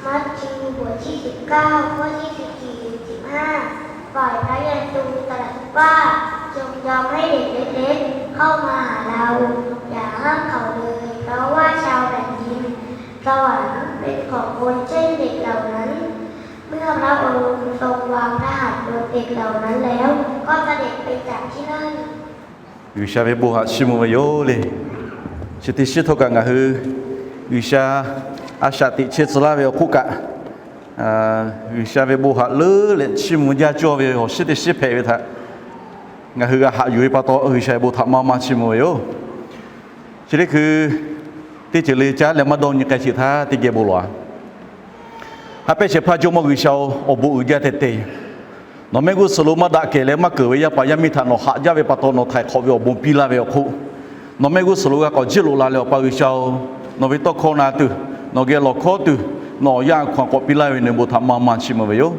มัทธิวบทที่สิบเก้า ข้อที่สิบสี่ถึงสิบห้า ฝ่ายพระเยซูตรัสว่า จงยอมให้เด็กเล็กๆ เข้ามาหาเรา อย่าห้ามเขาเลย เพราะว่าชาวแผ่นดินสวรรค์เป็นของคนเช่นเด็กเหล่านั้น เมื่อพระองค์ทรงวางพระหัตถ์บนเด็กเหล่านั้นแล้ว ก็เสด็จไปจากที่นั่น G'uiˬsha ve bon htaꞈ chiˇ mvuh ve yoˬ le. Chi teˇ shiˉ htawˇ kaꞈ ngaˬ hui G'uiˬsha a shaꞈ teꞈ chehˇ tcuh laˇ ve awˬ hk'oˆ kaꞈ, G'uiˬsha ve bon htaꞈ leuˉ leh chiˇ mvuh jaˇ cawˇ ve awˬ shiˉ teˇ shiˉ hpehꞈ ve htaꞈ ngaˬ hui g'a haꞈ yuˬ ve pa taw, G'uiˬsha ve bon htaꞈ maˇ maˇ chiˇ mvuh ve yoˬ. Chi teˇ hkui teˇ ceuˬ le caˉ leh maˇ dawˇ nyi k'ai sheˍ htaˇ, teˇ geh bon lawˬ-a. Haꞈ pehnˇ shehˍ hpaˇ Jawˇmawˇ G'uiˬsha-oˬ, awˬ bon uiˍ jaˇ teh te. Nawˬ mehˆ g'uˇ suhˍ lo maˇ daꞈ kehˬ leh maˇ keunˍ ve yaˇ paˍ yaˇ miˇ htaꞈ nawˬ haꞈ jaˇ ve pa taw, nawˬ htaiˍ hk'awꞈ ve awˬ bon piˇ laˇ ve awˬ hk'oˆ, nawˬ mehˆ g'uˇ suhˍ lo g'a k'awꞈ jiˇ loꞈ la leh, Awˬ pa G'uiˬsha-oˬ, nawˬ ve tawˇ hkawˇ na tuˬ, nawˬ geh lawˬ hkawˉ tuˬ, nawˬ awˬ yanˇ hk'aw k'awꞈ piˇ laˇ ve nawˬ ve bon htaꞈ maˇ maˇ chiˇ mvuh ve yoˬ.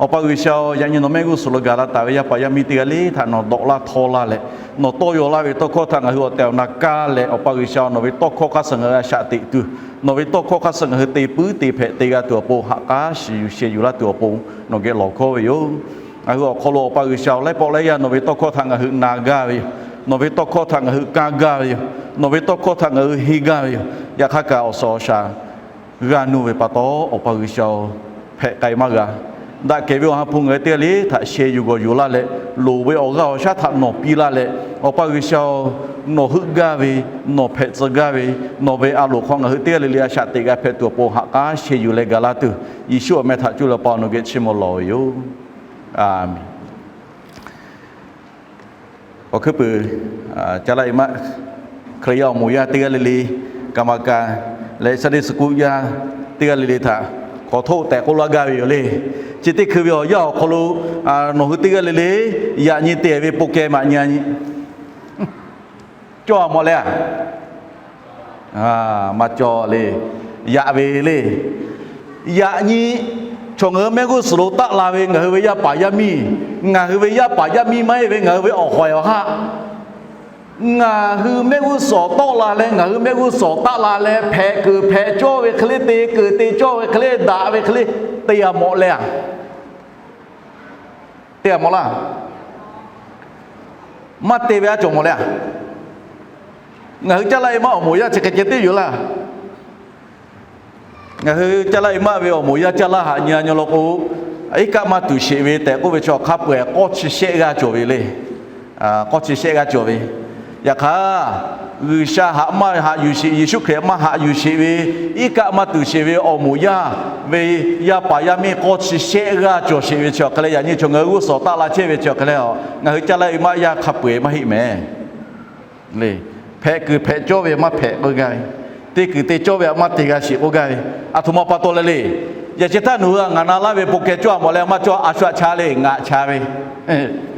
Awˬ pa G'uiˬsha-oˬ, yaꞈ nyi nawˬ mehˆ g'uˇ suhˍ lo gaˬ la taˍ ve yaˇ paˍ yaˇ miˇ teˇ g'aˇ le htaꞈ nawˬ dawꞈ laˇ htawˇ laˇ leh, nawˬ tawˇ yaw laˇ ve tawˇ hkawˇ htaꞈ ngaˬ hui awˬ tehˬ awˬ na kaˇ leh, Awˬ pa G'uiˬsha-oˬ, nawˬ ve tawˇ hkawˇ hk'aˇ suh ngaˬ hui a shaꞈ teꞈ tuˬ, nawˬ ve tawˇ hkawˇ hk'aˇ suh ngaˬ hui te puiˉ te hpehꞈ te g'a tuˬ awˬ pon, haꞈ k'aˉ shiˍ yuˬ sheh yuˬ laˇ tuˬ awˬ pon, nawˬ geh lawˬ hkawˉ ve yoˬ. Ngaˬ hui awˬ hk'aw lo Awˬ pa G'uiˬsha-oˬ, laiˉ pawˆ laiˉ yaˇ nawˬ ve tawˇ hkawˇ htaꞈ ngaˬ hui na gaˇ ve yoˬ. Nawˬ ve tawˇ hkawˇ htaꞈ ngaˬ hui kaˇ gaˇ ve yoˬ. Nawˬ ve tawˇ hkawˇ htaꞈ ngaˬ hui henˇ gaˇ ve yoˬ. Yaꞈ hk'aˇ kaꞈ awˬ suhˍ awˬ shaˍ g'a nuˇ ve pa taw, Awˬ pa G'uiˬsha-oˬ, hpehꞈ k'ai maˇ g'a. Daꞈ kehˬ ve awˬ ha hpu ngaˬ hui teˇ g'aˇ le htaꞈ sheh yuˬ g'awˬ yuˬ laˇ leh, loˍ ve awˬ g'aˇ awˬ shaˉ htaꞈ nawˬ piˇ laˇ leh, Awˬ pa G'uiˬsha-oˬ, nawˬ heuˆ gaˇ ve, nawˬ hpehꞈ tcuh gaˇ ve, nawˬ ve a loˍ hk'aw ngaˬ hui teˇ g'aˇ le le a shaꞈ teꞈ g'a hpehꞈ tuˬ awˬ pon haꞈ k'aˉ sheh yuˬ leh gaˬ laˇ tuˬ, Yeˍsuˆ awˬ meh htaꞈ cuˇ leh Awˬ pa nawˬ geh chiˇ mvuh lawˬ ve yoˬ. Aˍmenˍ. Awˬ hkuiˉ puiˍ, caˇ laˇ e maˆ, Hkriꞈ yaˇ awˬ moˍ yaˇ teˇ g'aˇ le le, กรรมการ leh Sunday school yaˇ teˇ g'aˇ le le htaꞈ hk'awꞈ htoˆ tehꞈ k'oˆ laˇ gaˇ ve yoˬ le. Chi teˇ hkui ve awˬ yanˇ awˬ hk'aw lo nawˬ hui teˇ g'aˇ le le yaꞈ nyi te ve po keh maꞈ nyi a nyi cawˇ a mawˬ le a. Maˇ cawˇ le. Yaꞈ ve le. Yaꞈ nyi chaw ngaˬ hui mehˆ g'uˇ suhˍ lo taˆ la ve ngaˬ hui ve yaˇ paˍ yaˇ miˇ, ngaˬ hui ve yaˇ paˍ yaˇ miˇ maˇ heˆ ve ngaˬ hui ve awˬ hawehˬ awˬ haˆ, ngaˬ hui mehˆ g'uˇ suhˍ tawˆ la leh ngaˬ hui mehˆ g'uˇ suhˍ taˆ la leh hpehꞈ kuiˬ hpehꞈ cawˇ ve hk'e le, te kuiˬ te cawˇ ve hk'e le, daꞈ ve hk'e le, te a mawˬ le a. Te a mawˬ laˇ. Maˇ te ve a cawˬ mawˬ le a. Ngaˬ hui caˇ laˇ e maˆ awˬ moˍ yaˇ chi hk'e ceh tiˉ yoˬ laˇ. Ngaˬ hui caˇ laˇ e maˆ ve awˬ moˍ yaˇ caˇ laˇ haꞈ nyi a nyi law k'o, iˉ kaˆ maˇ tuˬ sheˍ ve tehꞈ k'oˆ ve chaw hk'a peu-eˬ k'awˇ chi shehˆ g'aˇ cawˬ ve le. K'awˇ chi shehˆ g'aˇ cawˬ ve. Yaꞈ hk'aˇ, G'uiˬsha haꞈ maˇ haꞈ yuˬ sheˍ, Yeˍsuˆ Hkriꞈ maˇ haꞈ yuˬ sheˍ ve, iˉ kaˆ maˇ tuˬ sheˍ ve awˬ moˍ yaˇ ve yaˇ paˍ yaˇ miˇ k'awˇ chi shehˆ g'aˇ cawˬ sheˍ ve chi awˬ hk'e leh, yaꞈ nyi chaw ngaˬ hui g'uˇ suhˍ taˆ la chehˇ ve chi awˬ hk'e leh, ngaˬ hui caˇ laˇ e maˆ yaˇ hk'a peu-eˬ maˇ heˆ mehˍ le. Hpehꞈ kuiˬ hpehꞈ cawˇ ve maˇ hpehꞈ k'oˆ gaˇ ve, te kuiˬ te cawˇ ve a maˇ te g'a sheˍ k'oˆ gaˇ ve, aˬ htoꞈ ma pa taw leh le. Yaꞈ chi htaˇ nawˬ hui a ngaˬ na laˇ ve po keh cawˇ a mawˬ leh maˇ cawˇ, a shu aꞈ cha le, ngaˬ aꞈ cha ve,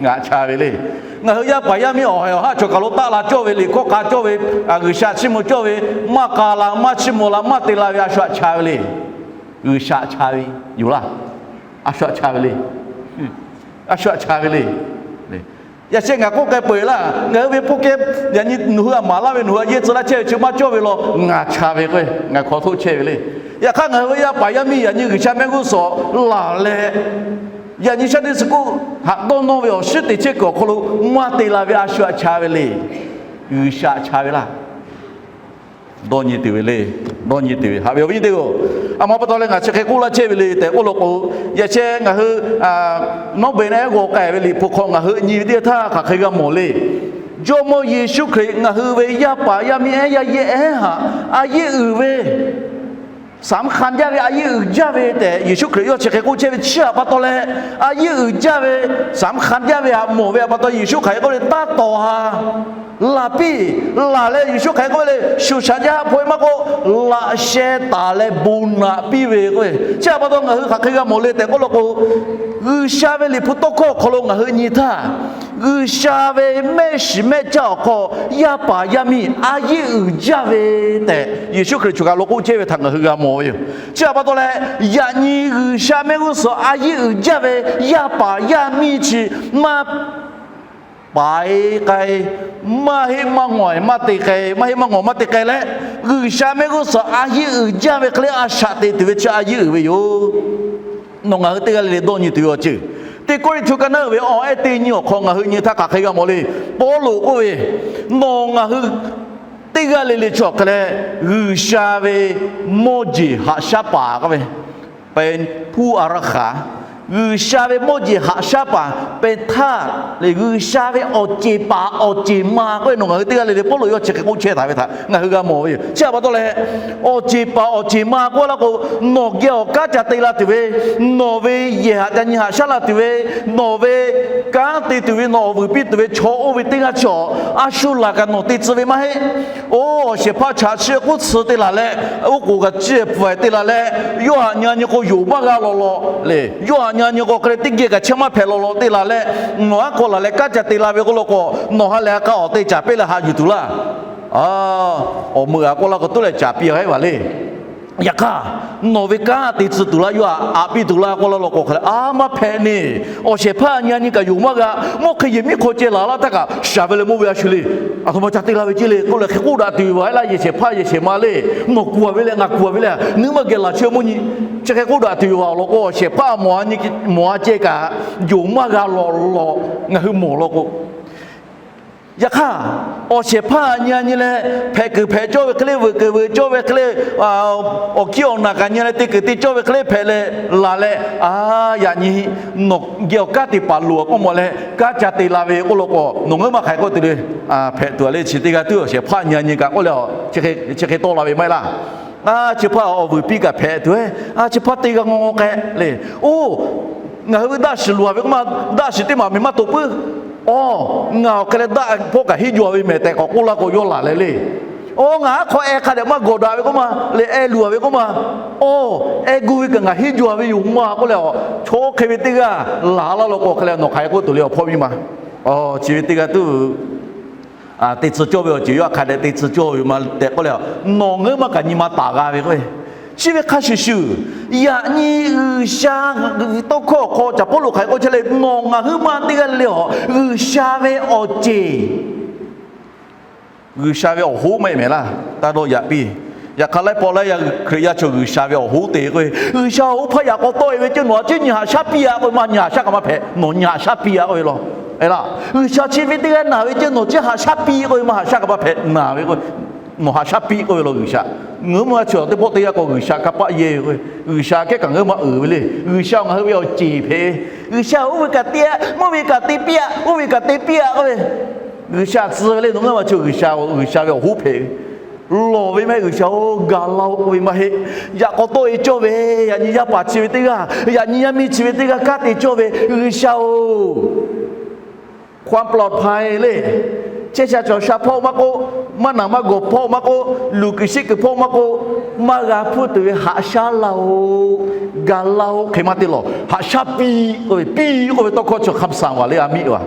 ngaˬ aꞈ cha ve le. Ngaˬ hui yaˇ paˍ yaˇ miˇ awˬ haiˬ awˬ haˆ chaw kaˬ lo taˆ la cawˇ ve, liꞈ hkawˇ k'a cawˇ ve, G'uiˬsha chiˇ mvuh cawˇ ve, maˇ k'a la, maˇ chiˇ mvuh la, maˇ te la ve a shu aꞈ cha ve le. G'uiˬsha aꞈ cha ve yoˬ laˇ. A shu aꞈ cha ve le. A shu aꞈ cha ve le. Yaꞈ sheh ngaˬ k'oˆ k'ai peuˬ laˇ. Ngaˬ hui ve po keh, yaꞈ nyi nawˬ hui a maˍ laˇ ve nawˬ hui a yehˇ tcuh laˇ chehˇ ve chi maˇ cawˇ ve law, ngaˬ cha ve k'o, ngaˬ hk'awꞈ htoˆ chehˇ ve le. Yaꞈ hk'aˇ ngaˬ hui ve yaˇ paˍ yaˇ miˇ yaꞈ nyi G'uiˬsha mehˆ g'uˇ suhˍ laˬ leh, yaꞈ nyi Sunday school haꞈ dawˇ nawˇ ve awˬ shiˉ te chehˇ kuiˬ awˬ hk'aw lo maˇ te la ve a shu aꞈ cha ve le. G'uiˬsha aꞈ cha ve laˇ. Dawˇ nyi tuˬ ve le. Dawˇ nyi tuˬ ve haꞈ ve awˬ viˉ teˇ-oˬ, a ma pa taw leh ngaˬ chi hk'e k'oˆ laˇ chehˇ ve le tehꞈ k'oˆ law k'o, yaꞈ sheh ngaˬ hui nawˉ be naˆ ehˉ g'aw k'ai ve liꞈ hpu hk'aw ngaˬ hui nyi ve teˇ yanˇ htaˇ hk'aˬ hk'e g'a mawˬ le. Jawˇmawˇ Yeˍsuˆ Hkriꞈ ngaˬ hui ve yaˇ paˍ yaˇ miˇ ehˉ yaˇ yehˇ ehˉ haꞈ a yehˇ uiˍ ve สำคัญ jaˇ ve, a yehˇ uiˍ jaˇ ve tehꞈ Yeˍsuˆ Hkriꞈ yawˇ chi hk'e k'oˆ chehˇ ve chi htaꞈ pa taw leh, a yehˇ uiˍ jaˇ ve, สำคัญ jaˇ ve haꞈ mawˬ ve htaꞈ pa taw Yeˍsuˆ hk'aˬ hk'e k'oˆ le, taˇ tawˍ ha laˬ piˇ. Laˬ leh Yeˍsuˆ hk'aˬ hk'e k'oˆ ve le, shuˍ shaꞈ jaˇ haˆ hpaw e maˇ k'oˆ, laꞈ sheh taˍ leh bon naꞈ piˇ ve k'o, chi htaꞈ pa taw ngaˬ hui hk'aˬ hk'e g'a mawˬ le tehꞈ k'oˆ law k'o, G'uiˬsha ve liꞈ hpu tawˇ hkawˇ awˬ hk'aw lo ngaˬ hui nyi htaˇ, G'uiˬsha ve mehˆ shiˍ mehˆ caˇ awˬ hk'aw yaˇ paˍ yaˇ miˇ a yehˇ uiˍ jaˇ ve tehꞈ Yeˍsuˆ Hkriꞈ choˬ kaˬ lo k'oˆ chehˇ ve htaꞈ ngaˬ hui g'a mawˬ ve yoˬ. Chi htaꞈ pa taw leh, yaꞈ nyi G'uiˬsha mehˆ g'uˇ suhˍ a yehˇ uiˍ jaˇ ve yaˇ paˍ yaˇ miˇ chi maˇ paiˍ k'ai, maˇ heˆ maˇ ngawˬ maˇ te k'ai, maˇ heˆ maˇ ngawˬ maˇ te k'ai leh, G'uiˬsha mehˆ g'uˇ suhˍ a yeˇ uiˍ jaˇ ve hk'e le, a shaꞈ teꞈ tuˬ ve chi a yeˇ uiˍ ve yoˬ. Nawˬ ngaˬ hui teˇ g'aˇ le le dawˇ nyi tuˬ ve awˬ ceuˬ. Teˇ Kawˇrenˍhtuˆ ka naˉ uiˍ ve awˬ ehˉ teˇ nyiˇ awˬ hk'aw ngaˬ hui nyi htaˇ hk'aˬ hk'e g'a mawˬ le. Pawˇluꞈ k'oˆ ve, nawˬ ngaˬ hui teˇ g'aˇ le le chi awˬ hk'e leh, G'uiˬsha ve mawˇ jeˬ haꞈ shaˉ paˍ k'oˆ ve, เป็นผู้อารักขา, G'uiˬsha ve mawˇ jeˬ haꞈ shaˉ paˍ, เป็นทาส le, G'uiˬsha ve awˬ ceˬ paˍ awˬ ceˬ ma k'oˆ ve, nawˬ ngaˬ hui teˇ g'aˇ le le Pawˇluꞈ yawˇ chi hk'e k'oˆ chehˇ taˍ ve htaꞈ ngaˬ hui g'a mawˬ ve yoˬ. Chi htaꞈ pa taw leh, awˬ ceˬ paˍ awˬ ceˬ ma k'oˆ laˇ k'o, nawˬ geh awˬ kanˉ ca te la tuˬ ve, nawˬ ve yehˬ haꞈ ca nyi haꞈ shaˉ la tuˬ ve, nawˬ ve kanˉ te tuˬ ve, nawˬ awˬ vuiˬ piˇ tuˬ ve chaw oˇ ve teˇ g'aˇ chi awˬ a shu laˬ kaꞈ nawˬ te tcuh ve maˇ heˆ. Oˇ, awˬ shehˍ hpaˇ chaꞈ chi k'oˆ tcuh te laˬ leh, oˇ k'oˍ kaꞈ ciˇ pfuhˍ te laˬ leh, yawˇ haꞈ nyi nyi k'o yonˍ maˇ g'a lawꞈ lawꞈ le. Yawˇ haꞈ nyi nyi k'o hk'e le teˇ geh kaꞈ chehˇ maˇ hpehꞈ lawꞈ lawꞈ te laˬ leh, nawˬ aˉ hk'aw laˬ leh kanˉ ca te la ve k'oˆ law k'o, nawˬ ha lehˬ a k'a awˬ te caˍ piˇ leh haꞈ yuˬ tuˬ laˇ. Awˬ meuꞈ a k'oˆ laˇ k'o, tuˉ leh caˍ piˇ a hehˉ vaˬ le. Yaꞈ hk'aˇ, nawˬ ve kanˉ te tcuh tuˬ laˇ, yawˇ haꞈ aꞈ piˇ tuˬ laˇ k'oˆ laˇ law k'o, hk'aˬ lehˬ a maˇ hpehꞈ neˬ. Awˬ shehˍ hpaˇ nyi a nyi kaꞈ yonˍ maˇ g'a. Mawˇ hk'e yehˬ miˉ hk'aw ceh laˬ laˇ htaˇ kaꞈ, shaˍ ve leh mawˇ ve a shu le, aˬ htoꞈ ma ca te la ve ceˇ le k'oˆ leh hk'e k'oˆ daꞈ tuˬ yoˬ vaˬ. Eˉ laˇ, yehˬ shehˍ hpaˇ yehˬ shehˍ ma le, nawˬ kuˬ a ve leh ngaˬ kuˬ a ve leh, nawˬ maˇ geh laˬ chehˇ mawˇ nyi, chi hk'e k'oˆ daꞈ tuˬ yoˬ vaˬ. Awˬ lawn k'o, awˬ shehˍ hpaˇ mawˬ a ceh kaꞈ yonˍ maˇ g'a lawꞈ lawꞈ ngaˬ hui mawˬ law k'o, yaꞈ hk'aˇ, awˬ shehˍ hpaˇ nyi a nyi leh hpehꞈ kuiˬ hpehꞈ cawˇ ve hk'e le, veuꞈ kuiˬ veuꞈ cawˇ ve hk'e le, awˬ hkiˇ awˬ naˬ kaꞈ nyi leh te kuiˬ te cawˇ ve hk'e le hpehꞈ leh laˬ leh, a, yaꞈ nyi nawˬ geh awˬ kanˉ te paˍ loˍ k'oˆ mawˬ leh, kanˉ ca te la ve k'oˆ law k'o, nawˬ ngaˬ hui maˇ hk'aiˬ k'oˆ te le, hpehꞈ tuˬ a le. Chi teˇ g'aˇ tuˉ awˬ shehˍ hpaˇ nyi a nyi kaꞈ k'oˆ leh, chi hk'e tawˆ la ve maˇ heˆ laˇ. A, chi hpaˇ awˬ vuiˬ piˇ kaꞈ hpehꞈ tuˬ, a, chi hpaˇ teˇ g'aˇ ngawˇ ngawˇ k'ai le. Oˇ, ngaˬ hui ve daˆ shiˍ luˬ a ve k'oˆ ma, daˆ shiˍ teˇ maˬ miˬ maˇ toꞈ puiˉ. Awˬ, ngaˬ awˬ hk'e leh daˆ hpawˇ kaꞈ henˇ jaw ve mehˬ tehꞈ k'awꞈ k'oˆ laˇ k'o, yawˇ laˬ leh le. Oˇ, ngaˬ aˉ hk'aw eh hk'a dehꞈ maˇ gawˬ daꞈ ve k'oˆ ma le, eh luˬ a ve k'oˆ ma. Oˇ, eh gu ve kaꞈ ngaˬ henˇ jaw ve yoˬ ma k'oˆ leh, chaw hk'e ve teˇ g'aˇ laˬ laˇ law k'o, hk'e leh nawˬ hk'aiˬ k'oˆ tuˬ le, awˬ hpawˇ miˇ ma. Awˬ, chi ve teˇ g'aˇ tuˉ te tcuh cawˇ ve awˬ ceuˬ yawˇ hk'a dehꞈ te tcuh cawˇ ve ma tehꞈ k'oˆ leh, nawˬ ngaˬ hui maˇ kaꞈ nyi ma taˍ g'a ve k'o, chi ve hk'a shuˍ shuˍ, yaꞈ nyi G'uiˬsha tawˇ hkawˇ awˬ hk'aw Caˍ Pawˇluꞈ hk'aiˬ k'oˆ chehˇ le, nawˬ ngaˬ hui maˇ teˇ g'aˇ le le awˬ G'uiˬsha ve awˬ ceˬ, G'uiˬsha ve awˬ hoˉ maˇ heˆ mehˍ laˇ, taˇ dawˇ yaꞈ piˇ. Yaꞈ hk'aˇ laiˉ pawˆ laiˉ yaˇ Hkriꞈ yaˇ chaw G'uiˬsha ve awˬ hoˉ te k'o, G'uiˬsha awˬ hoˉ hpaˇ yaꞈ k'aw tawˆ e ve ceˇ nawˬ a ciˉ nyi haꞈ shaˉ piˇ a k'oˆ ve maˇ, nyi haꞈ shaˉ kaꞈ maˇ hpehꞈ, nawˬ nyi haꞈ shaˉ piˇ a k'oˆ ve law. Eˬ laˇ, G'uiˬsha chi ve teˇ g'aˇ naˬ ve ceˇ nawˬ ciˉ haꞈ shaˉ piˇ k'oˆ ve maˇ, haꞈ shaˉ kaꞈ maˇ hpehꞈ naˬ ve k'o, nawˬ haꞈ shaˉ piˇ k'oˆ ve law G'uiˬsha. Ngaˬ hui maˇ chi awˬ teˇ pawˆ teˇ yanˇ k'o G'uiˬsha kanˇ paˆ yehˇ ve k'o, G'uiˬsha kehˉ kaꞈ ngaˬ hui maˇ uiˍ ve le. G'uiˬsha ngaˬ hui ve awˬ ceˬ hpehꞈ ve. G'uiˬsha oˇ ve kaꞈ te a, mawˇ ve kaꞈ te piˇ a, oˇ ve kaꞈ te piˇ a k'oˆ ve, G'uiˬsha tcuh ve le. Nawˬ ngaˬ hui maˇ chi G'uiˬsha, G'uiˬsha ve awˬ hoˉ hpehꞈ ve lawˬ ve maˇ heˆ. G'uiˬsha-oˬ, gaˬ la-oˆ k'oˆ ve maˇ heˆ. Yaꞈ k'aw tawˆ e cawˇ ve, yaꞈ nyi yaˇ paˍ chi ve teˇ g'aˇ, yaꞈ nyi yaˇ miˇ chi ve teˇ g'aˇ kanˉ te cawˇ ve, G'uiˬsha-oˬ, ความปลอดภัย le. Chehˇ sha cawˬ sha hpawˇ maˇ k'oˆ, maˇ naˬ maˇ gawˬ hpawˇ maˇ k'oˆ, luˬ kuiˬ shiˆ kuiˬ hpawˇ maˇ k'oˆ, maˇ g'a hpuˇ tuˬ ve haꞈ shaˉ laˇ-oˆ, gaˬ la-oˆ hk'e maˇ te lawˬ. Haꞈ shaˉ piˇ k'oˆ ve, piˇ k'oˆ ve tawˇ hkawˇ chi คำสั่ง vaˬ le, a miˇ vaˬ.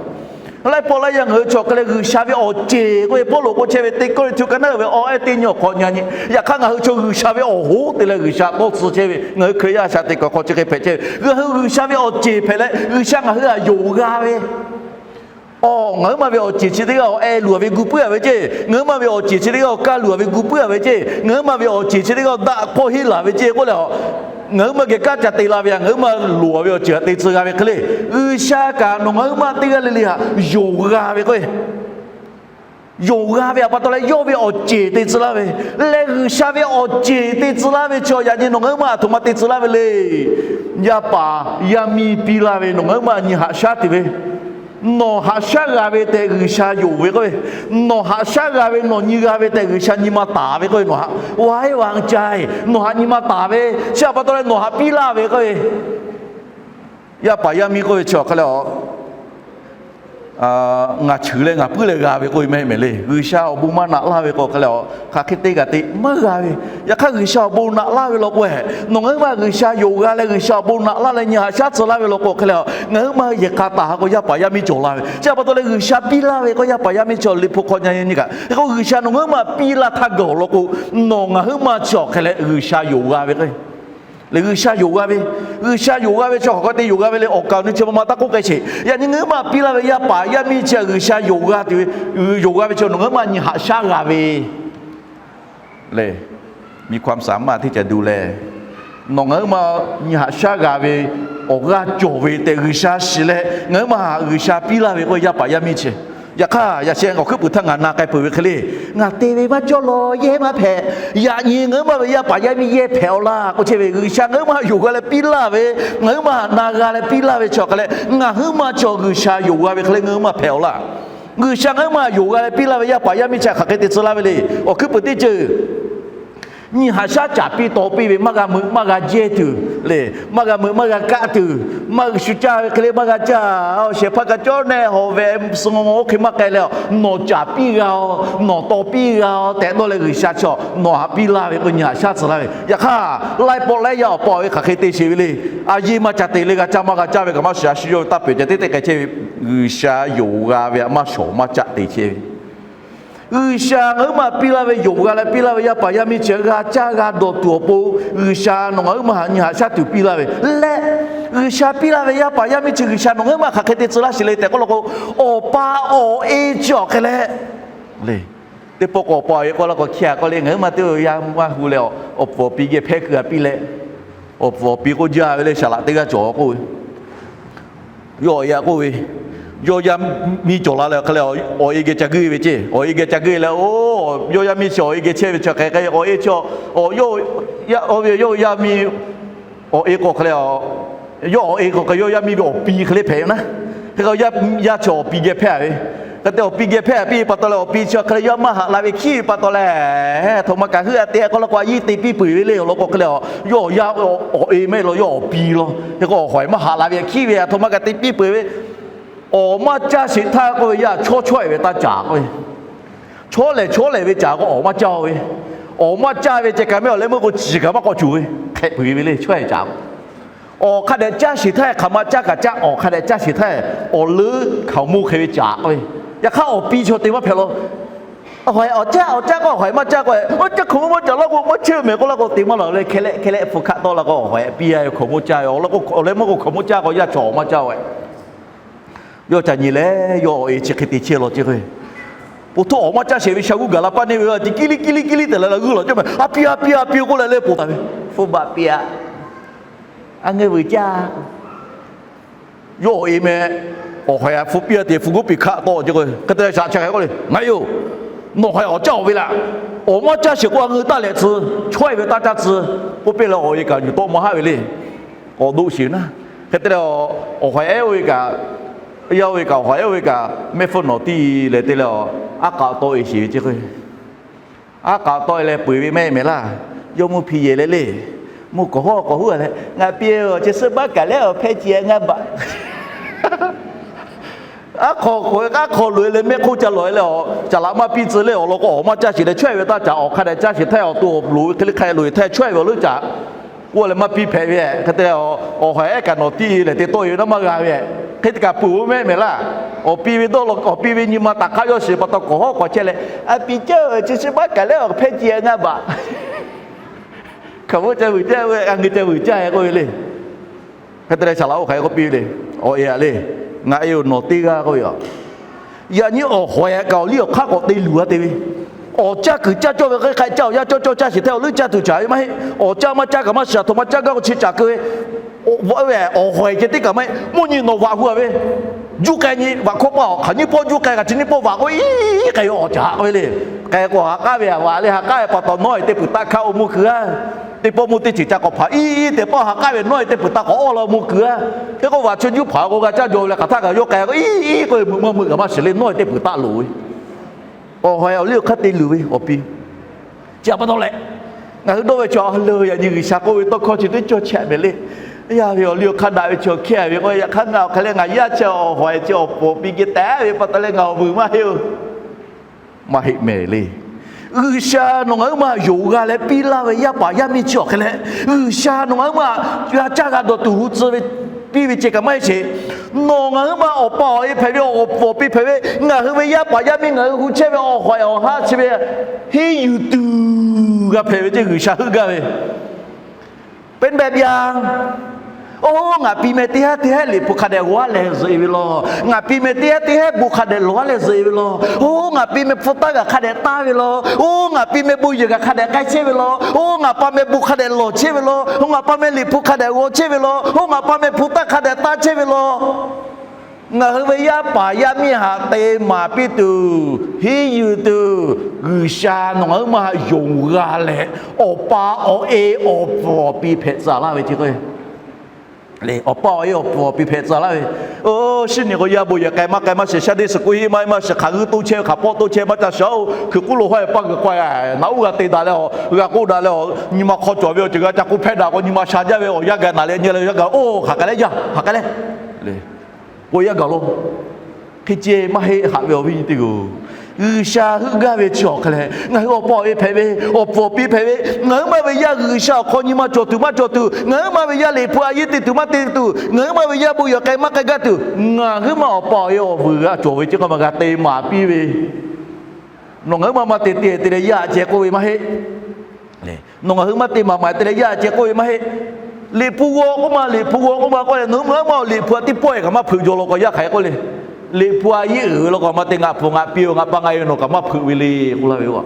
Laiˉ pawˆ laiˉ yaˇ ngaˬ hui chi awˬ hk'e leh G'uiˬsha ve awˬ ceˬ k'oˆ ve Pawˇluꞈ k'oˆ chehˇ ve Teˇ Kawˇrenˍhtuˆ ka naˉ uiˍ ve awˬ ehˉ teˇ nyiˇ awˬ hk'aw nyi a nyi. Yaꞈ hk'aˇ ngaˬ hui chaw G'uiˬsha ve awˬ hoˉ te leh G'uiˬsha tawˇ tcuh chehˇ ve, ngaˬ hui Hkriꞈ yaˇ shaꞈ teꞈ kuiˬ hk'aw chi hk'e hpehꞈ chehˇ ve, ngaˬ hui G'uiˬsha ve awˬ ceˬ hpehꞈ leh G'uiˬsha ngaˬ hui htaꞈ yonˍ g'a ve Awˬ, ngaˬ hui maˇ ve awˬ ceˬ chi teˇ g'aˇ awˬ eh luˬ a ve gu puiˉ a ve ceˇ, ngaˬ hui maˇ ve awˬ ceˬ chi teˇ g'aˇ awˬ kaˇ luˬ a ve gu puiˉ a ve ceˇ, ngaˬ hui maˇ ve awˬ ceˬ chi teˇ g'aˇ awˬ daꞈ hpawˇ henˇ laˬ ve ceˇ k'oˆ leh, ngaˬ hui maˇ geh kanˉ ca te la ve a, ngaˬ hui maˇ loˍ a ve awˬ ceuˬ htaꞈ te tcuh g'a ve hk'e le, G'uiˬsha kaꞈ nawˬ ngaˬ hui maˇ teˇ g'aˇ le le htaꞈ yonˍ g'a ve k'o, yonˍ g'a ve htaꞈ pa taw leh yawˇ ve awˬ ceˬ te tcuh laˇ ve, leh G'uiˬsha ve awˬ ceˬ te tcuh laˇ ve chaw yaꞈ nyi nawˬ ngaˬ hui maˇ aˬ htoꞈ ma te tcuh laˇ ve le. Yaˇ paˍ yaˇ miˇ piˇ laˇ ve nawˬ ngaˬ hui maˇ nyi haꞈ shaˉ tuˬ ve, nawˬ haꞈ shaˉ g'a ve tehꞈ G'uiˬsha yonˍ ve k'oˆ ve, nawˬ haꞈ shaˉ g'a ve nawˬ nyi g'a ve tehꞈ G'uiˬsha nyi ma taˍ ve k'oˆ ve, nawˬ haꞈ wa e wa ca e, nawˬ haꞈ nyi ma taˍ ve chi htaꞈ pa taw leh nawˬ haꞈ piˇ laˇ ve k'oˆ ve, yaˇ paˍ yaˇ miˇ k'oˆ ve chi awˬ hk'aˇ leh a ngaˬ cheuˬ leh ngaˬ puiˉ leh g'a ve k'oˆ ve maˇ heˆ mehˍ le. G'uiˬsha awˬ bon maˇ naꞈ laˇ ve k'o hk'e leh, hk'aˬ hk'e te kaꞈ te maˇ g'a ve. Yaꞈ hk'aˇ G'uiˬsha awˬ bon naꞈ laˇ ve law k'o, nawˬ ngaˬ hui maˇ G'uiˬsha yonˍ g'a leh G'uiˬsha awˬ bon naꞈ laˇ leh nyi haꞈ shaˉ tcuh laˇ ve law k'o hk'e leh, ngaˬ hui maˇ yehˬ k'a taˍ ha k'o yaˇ paˍ yaˇ miˇ cawˬ la ve chi htaꞈ pa taw leh G'uiˬsha piˇ laˇ ve k'o yaˇ paˍ yaˇ miˇ cawˬ liꞈ hpu hk'aw nyi nyi kaꞈ, hk'e k'o G'uiˬsha nawˬ ngaˬ hui maˇ piˇ laˇ htaˇ gaˬ awˬ lawn k'o, nawˬ ngaˬ hui maˇ chi awˬ hk'e leh G'uiˬsha yonˍ g'a ve k'o, leh G'uiˬsha yonˍ g'a ve, G'uiˬsha yonˍ g'a ve chi hk'aˬ hk'e te yonˍ g'a ve le. Awˬ kaˍ awˬ nu chi ma ma taˇ k'oˆ k'ai sheˍ. Yaꞈ nyi ngaˬ hui maˇ piˇ laˇ ve yaˇ paˍ yaˇ miˇ chi G'uiˬsha yonˍ g'a tuˬ ve, yonˍ g'a ve chi nawˬ ngaˬ hui maˇ nyi haꞈ shaˉ g'a ve Lehˬ, มีความสามารถที่จะดูแล nawˬ ngaˬ huiˉ ma nyi haꞈ shaˉ g'a ve awˬ g'aˇ cawˬ ve tehꞈ G'uiˬsha shiˍ leh, ngaˬ huiˉ ma haꞈ G'uiˬsha piˇ laˇ ve k'o, yaˇ paˍ yaˇ miˇ chi. Yaꞈ hk'aˇ, yaꞈ sheh awˬ hkuiˉ puiˍ htaˇ ngaˬ na k'ai peuˬ ve hk'e le, ngaˬ te ve maˇ cawˇ law, yehˇ maˇ hpehꞈ. Yaꞈ nyi ngaˬ huiˉ ma ve yaˇ paˍ yaˇ miˇ yehˇ hpehꞈ-aw laˇ k'oˆ chehˇ ve, G'uiˬsha ngaˬ huiˉ ma yonˍ g'a leh piˇ laˇ ve, ngaˬ huiˉ ma haꞈ na g'a leh piˇ laˇ ve chi awˬ hk'e leh, ngaˬ huiˉ ma chi G'uiˬsha yonˍ g'a ve hk'e le ngaˬ huiˉ ma hpehꞈ-aw laˇ. G'uiˬsha ngaˬ huiˉ ma yonˍ g'a leh piˇ laˇ ve yaˇ paˍ yaˇ miˇ chi hk'aˬ hk'e te tcuh laˇ ve le. Awˬ hkuiˉ puiˍ teˇ ceuˬ, nyi haꞈ shaˉ caˍ piˇ taw piˇ ve maˇ g'a meuꞈ maˇ g'a jehˇ tuˬ le, maˇ g'a meuꞈ maˇ g'a kaˆ tuˬ, maˇ shu caˇ ve hk'e le maˇ g'a caˇ. Awˬ shehˍ hpaˇ kaꞈ cawˇ nehˆ hawˬ ve suh oˇ hk'e maˇ k'ai leh, nawˬ caˍ piˇ g'a-o, nawˬ taw piˇ g'a-o tehꞈ dawˇ leh G'uiˬsha chaw nawˬ haꞈ piˇ laˇ ve k'o, nyi haꞈ shaˉ tcuh laˇ ve. Yaꞈ hk'aˇ, laiˉ pawˆ laiˉ yaˇ awˬ pa awˬ e hk'aˬ hk'e te sheˍ ve le. A yeˇ maˇ ca te le, g'a caˇ maˇ g'a caˇ ve kaꞈ maˇ shiˍ, a shu yawˇ ve taˇ pehˬ ca teˇ teˇ k'ai chehˇ ve. G'uiˬsha yonˍ g'a ve htaꞈ maˇ shawˍ maˇ caˆ te chehˇ ve. G'uiˬsha ngaˬ huiˉ ma piˇ laˇ ve, yonˍ g'a leh piˇ laˇ ve yaˇ paˍ yaˇ miˇ chi g'a caˇ g'a dawˬ tuˬ awˬ pon, G'uiˬsha nawˬ ngaˬ huiˉ ma haꞈ nyi haꞈ shaˉ tuˬ piˇ laˇ ve lehˬ, G'uiˬsha piˇ laˇ ve yaˇ paˍ yaˇ miˇ chi G'uiˬsha nawˬ ngaˬ huiˉ ma hk'aˬ hk'e te tcuh laˇ sheˍ le tehꞈ k'oˆ law k'o, awˬ pa awˬ e chi awˬ hk'e leh le. Teˇ pawˆ k'o awˬ pa awˬ e k'oˆ laˇ k'o, hk'e a k'oˆ le, ngaˬ huiˉ ma teˇ g'aˇ maˇ hu leh, awˬ pfuhˍ awˬ pi geh hpehˇ keu a piˇ leh, awˬ pfuhˍ awˬ pi k'oˆ jaˇ ve le, saˍ laꞈ teˇ g'aˇ cawˬ k'oˆ ve, yawˇ awˬ e a k'oˆ ve, yawˇ yaˇ miˇ cawˬ la leh hk'e leh, awˬ e geh ca guˇ ve ceˇ. Awˬ e geh ca guˇ leh, o, yawˇ yaˇ miˇ chi awˬ e geh chehˇ ve chi hk'e k'ai, awˬ e chi, yawˇ, yawˇ ve yawˇ yaˇ miˇ awˬ e k'o hk'e le, yawˇ awˬ e k'o hk'e yawˇ yaˇ miˇ ve awˬ pi hk'e le hpehꞈ ve naˉ. Hk'e k'o, yaˇ chi awˬ pi geh hpehˇ a ve. Hk'e te awˬ pi geh hpehˇ a piˇ pa taw leh, awˬ pi chi hk'e le yawˇ maˇ haꞈ la ve hkiˉ ve pa taw leh, htoꞈ ma kaꞈ heuˆ a te k'oˆ law k'o, a yiˇ te piˇ peuˬ ve le. Awˬ lawn k'o hk'e le, yawˇ awˬ e mehˆ law, yawˇ awˬ pi law. Hk'e k'o, awˬ hawˍ maˇ haꞈ la ve hkiˉ ve, a htoꞈ ma kaꞈ te piˇ peuˬ ve. Awˬ maˇ caˇ sheˍ htaˇ k'oˆ ve, yaˇ chawˇ chaweh ve taˇ caˍ k'oˆ ve. Chawˇ lehˬ chawˇ lehˬ ve caˍ k'o, awˬ maˇ caˇ-o ve. Awˬ maˇ caˇ ve ceh kaꞈ mehˆ awˬ leh meuˇ k'o, ciˬ kaꞈ maˇ k'awꞈ cuˬ ve, hk'ehꞈ peuˬ ve le chaweh ve caˍ k'o. Awˬ hk'a dehꞈ caˇ sheˍ htaˇ hk'aˬ ma caˇ kaꞈ caˇ, awˬ hk'a dehꞈ caˇ sheˍ htaˇ awˬ leuˉ hkaoˍmonˇ hk'e ve caˍ k'oˆ ve. Yaꞈ hk'aˇ, awˬ pi chaw te maˇ hpehꞞ law. Awˬ hawˍ awˬ caˇ, awˬ caˇ k'o, awˬ hawˍ maˇ caˇ k'o, oˇ caˇ hkaoˍmonˇ maˇ caˍ law k'o, maˇ chehˇ mehˍ k'oˆ law k'o, te maˇ lawˬ le. Hk'e leh hk'e leh hpu hkaˆ tawˆ la k'o, awˬ hawˍ piˇ a ve hkaoˍmonˇ caˇ ve. Awˬ leh meuˇ k'o hkaoˍmonˇ caˇ k'o, yaˇ chaw awˬ maˇ caˇ-o ve. Yawˇ ca nyi leh, yawˇ awˬ e chi hk'e te chehˇ law ceˇ k'o, po htoˆ awˬ maˇ caˇ sheˍ ve sha g'uˇ gaˬ la paˇ neˇ ve, ti kiˇ liˇ kiˇ liˇ kiˇ liˇ tehꞈ la la g'uˇ lawˬ cawˇ meh. A pi, a pi, a pi k'oˆ leh leh poˬ taˍ ve. Hpu baꞈ piˇ-a. A ngeuˇ vuiˬ caˇ. Yawˇ awˬ e meh, awˬ hawˍ a hpu piˇ a te hpu g'uˇ piˇ hkaˆ tawˆ ceˇ k'o, hk'e te shaꞈ cha hk'e k'oˆ le, Ngaˬ e-oˬ, nawˬ hawˍ awˬ caˇ-oˬ ve laˬ. Awˬ maˇ caˇ sheˍ k'o, a ngeuˇ taˇ lehꞈ tcuh, chaweh ve taˇ caˇ tcuh k'oˆ piˇ leh, awˬ e kaꞈ yuˬ tawˆ maˇ haˆ ve le. K'awꞈ doˆ sheˍ ve naˉ. Hk'e te leh, awˬ hawˍ ehˉ oˇ ve kaꞈ, yaˇ oˇ ve kaꞈ, awˬ hawˍ ehˉ oˇ ve kaꞈ, mehˆ hpfuhˇ nawˬ tiˇ leh te leh, aˉ k'aꞈ tawˆ e sheˍ ve ceˇ k'o, aˉ k'aꞈ tawˆ e leh peuˬ ve mehˆ mehˍ laˇ. Yawˇ mvuhˇ hpi yehˬ leh le, mvuhˇ k'awꞈ hawˉ k'awꞈ huˉ leh, Ngaˬ pi-oˬ, chi suhˉ baˆ kaꞈ leh awˬ hpehˇ ce ngaˇ baꞈ. Aˉ hk'aw k'oꞈ-e, aˉ hk'aw loꞈ-e leh mehˆ hk'oˆ ca lawˬ-e leh, caˍ laꞈ maˇ piˇ tcuh leh, awˬ lawn k'o awˬ maˇ caˇ sheˍ leh chaweh ve taˇ caˍ. Awˬ hk'a dehꞈ caˇ sheˍ htaˇ, awˬ to awˬ loˍ ve hk'e le hk'a loꞈ-e htaˇ, chaweh ve awˬ leuˉ caˍ k'oˆ leh maˇ piˇ hpehꞈ ve. Hk'e te leh, awˬ hawˍ ehˉ kaꞈ nawˬ tiˇ leh te tawˆ e ve naˉ maˇ g'a ve. Hk'e te kaꞈ peuˬ-o mehˆ mehˍ laˇ. Awˬ pi ve dawˇ law, awˬ pi ve nyi ma taꞈ hk'aˆ yawˇ shiˍ pa taw k'awꞈ hawˉ k'awꞈ chehˇ leh, A pi caˇ-oˬ, chi suhˉ baˆ kaꞈ leh awˬ hpehˇ ce ngaˇ baꞈ. Hkaoˍmonˇ ca vuiˬ caˇ ve, a ngeuˇ ca vuiˬ caˇ-e k'oˆ ve le. Hk'e te leh saˍ laꞈ oˇ hk'aˬ hk'e k'oˆ piˇ ve le. Awˬ e-a le, Ngaˬ e-oˬ, nawˬ teˇ g'aˇ k'oˆ ve yoˬ. Yaꞈ nyi awˬ hawˍ-e kaꞈ awˬ liˇ awˬ hk'aˇ k'awꞈ te luˬ-a te ve. Awˬ caˇ kuiˬ caˇ cawˇ ve hk'e hk'a caˇ, awˬ yaˇ cawˇ cawˇ caˇ sheˍ htaˇ awˬ leuˉ caˇ tuˬ caˍ ve maˇ heˆ. Awˬ caˇ maˇ caˇ kaꞈ maˇ shiˍ, a htoꞈ ma caˇ gaˇ k'o chi caˍ keu ve. Awˬ hawˍ-e ceh teˇ kaꞈ maˇ heˆ. Mvuhˇ nyi nawˬ vaꞈ hu-a ve, juˇ k'ai nyi vaꞈ hkawˇ paˇ-oˬ, hk'aˬ nyiˇ pawˆ juˇ k'ai, hk'aˬ chi nyiˇ pawˆ vaꞈ k'o, iˉ k'ai ve awˬ caˍ k'oˆ ve le. K'ai k'o ha k'aˉ ve, a vaꞈ leh ha k'aˉ ve pa taw nawˉ-e teˇ peuˬ taˇ hkaˆ-o mvuhˇ kuiˬ-a. Teˇ pawˆ mvuhˇ teˇ ceuˬ ca k'awꞈ hpaˍ, iˉ iˉ teˇ pawˆ ha k'aˉ ve nawˉ-e teˇ peuˬ taˇ k'awꞈ awˇ la mvuhˇ kuiˬ-a. Hk'e k'o vaꞈ chi juˇ hpaˍ k'o g'a caˇ jaw ve leh hk'aˬ htaˇ kaꞈ yawˇ k'ai k'o, iˉ iˉ k'oˆ ve meuꞈ maˇ meuꞈ kaꞈ maˇ shiˍ le, nawˉ-e teˇ peuˬ taˇ loˍ ve. Awˬ hawˍ-e awˬ liˇ awˬ hk'aˇ te luˬ ve awˬ pi. Chi pa taw leh, ngaˬ hui dawˇ ve chaw a le, yaꞈ nyi G'uiˬsha k'oˆ ve tawˇ hkawˇ chi teˇ cawˇ chehˇ mehˍ le. Yaˇ ve awˬ liˇ awˬ hk'aˇ daꞈ ve chaw hkehˇ ve k'o, yaꞈ hk'aˇ ngaˬ awˬ hk'aˇ leh ngaˬ yaˇ chi awˬ hawˍ-e chi awˬ pfuhˍ awˬ pi geh tehꞈ ve pa taw leh ngaˬ awˬ vuiˬ maˇ heˆ-oˬ. Maˇ heˆ mehˍ le. G'uiˬsha nawˬ ngaˬ huiˉ ma yonˍ g'a leh piˇ laˇ ve yaˇ paˍ yaˇ miˇ chi awˬ hk'e leh, G'uiˬsha nawˬ ngaˬ huiˉ ma g'a caˇ g'a dawˬ tuˬ hu tcuh ve piˇ ve ceh kaꞈ maˇ heˆ sheˍ. Nawˬ ngaˬ huiˉ ma awˬ pa awˬ e hpehꞈ ve, awˬ pfuhˍ awˬ pi hpehꞈ ve, ngaˬ hui ve yaˇ paˍ yaˇ miˇ ngaˬ hui hu chehˇ ve awˬ hawˍ-e awˬ haˉ chi ve henˇ yuˬ tuˬ g'a hpehꞈ ve ceh G'uiˬsha heuˆ gaˇ ve. Peˇ beh bia, Oˇ, ngaˬ pi meh teˇ haˉ teˇ haˉ liꞈ hpu hk'a dehꞈ g'aw aˉ leh zuhꞈ e ve law. Ngaˬ pi meh teˇ haˉ teˇ haˉ bon hk'a dehꞈ lawˬ aˉ leh zuhꞈ e ve law. Oˇ, ngaˬ pi meh hpu taˇ g'a hk'a dehꞈ taˇ ve law. Oˇ, ngaˬ pi meh bon yehˬ g'a hk'a dehꞈ k'ai chehˇ ve law. Oˇ, ngaˬ pa meh bon hk'a dehꞈ lawˬ chehˇ ve law. Oˇ, ngaˬ pa meh liꞈ hpu hk'a dehꞈ g'aw chehˇ ve law. Oˇ, ngaˬ pa meh hpu taˇ hk'a dehꞈ taˇ chehˇ ve law. Ngaˬ hui ve yaˇ paˍ yaˇ miˇ haꞈ te maˍ piˇ tuˬ, henˇ yuˬ tuˬ, G'uiˬsha nawˬ ngaˬ huiˉ ma haꞈ yonˍ g'a leh, awˬ pa awˬ e awˬ pfuhˍ awˬ pi hpehꞈ tcuh laˇ ve ce k'o, awˬ pa awˬ e awˬ pfuhˍ awˬ pi hpehꞈ tcuh laˇ ve. Oˇ, shinˉ nyi k'o yaˇ bon yehˬ k'ai maˇ k'ai maˇ shiˍ, shaˉ deˇ suhˍ k'oˆ hiˆ maˇ maˇ shiˍ, hk'aˬ g'uiˇ toˇ chehˇ ve hk'aˬ pawˆ toˇ chehˇ maˇ ca shiˍ-oˬ, hkui k'oˆ lo haw e paˇ g'uiˬ k'ai, naꞈ uˉ g'a te daꞈ leh awˬ g'a k'oˆ daꞈ leh awˬ nyi ma hk'aw cawˬ ve awˬ ceuˬ g'a ca k'oˆ hpehˇ daꞈ k'o, nyi ma sha jaˇ ve awˬ yanˇ gaˬ naˍ leh nyi leh awˬ yanˇ gaˬ, oˇ hk'aˬ k'ai leh yaˇ, hk'aˬ k'ai leh, k'o yaˇ gaˬ lo. Hk'e ceh maˇ heˆ, haꞈ ve awˬ viˉ nyi teˇ g'aˇ-oˬ. G'uiˬsha heuˆ gaˇ ve chi awˬ hk'aw leh ngaˬ hui awˬ pa awˬ e hpehꞈ ve, awˬ pfuhˍ awˬ pi hpehꞈ ve, ngaˬ huiˉ ma ve yaˇ G'uiˬsha awˬ hk'aw nyi ma cawˬ tuˬ maˇ cawˬ tuˬ, ngaˬ huiˉ ma ve yaˇ liꞈ hpu a yeˇ te tuˬ maˇ te tuˬ, ngaˬ huiˉ ma ve yaˇ bon yehˬ k'ai maˇ k'ai gaˇ tuˬ, ngaˬ huiˉ ma awˬ pa awˬ e awˬ vuiˬ g'a cawˬ ve ce k'o maˇ g'a te maˍ piˇ ve. Nawˬ ngaˬ huiˉ ma maˇ te te te leh yaˇ ceh k'oˆ ve maˇ heˆ. Nawˬ ngaˬ hui maˇ te maˍ maˍ te leh yaˇ ceh k'oˆ ve maˇ heˆ. Liꞈ hpu g'aw k'oˆ ma, liꞈ hpu g'aw k'oˆ ma k'oˆ leh nawˬ ngaˬ huiˉ ma liꞈ hpu a teˇ pawˆ e kaꞈ maˇ hpeuꞈ jaw law k'o yaˇ hk'aˬ hk'e k'oˆ le. Liꞈ hpu a yeˇ uiˍ ve law k'o maˇ te, ngaˬ hpu ngaˬ pi-oˬ, ngaˬ pa ngaˬ e ve nawˬ kaꞈ maˇ hpeuꞈ ve le k'oˆ laˇ ve yoˬ.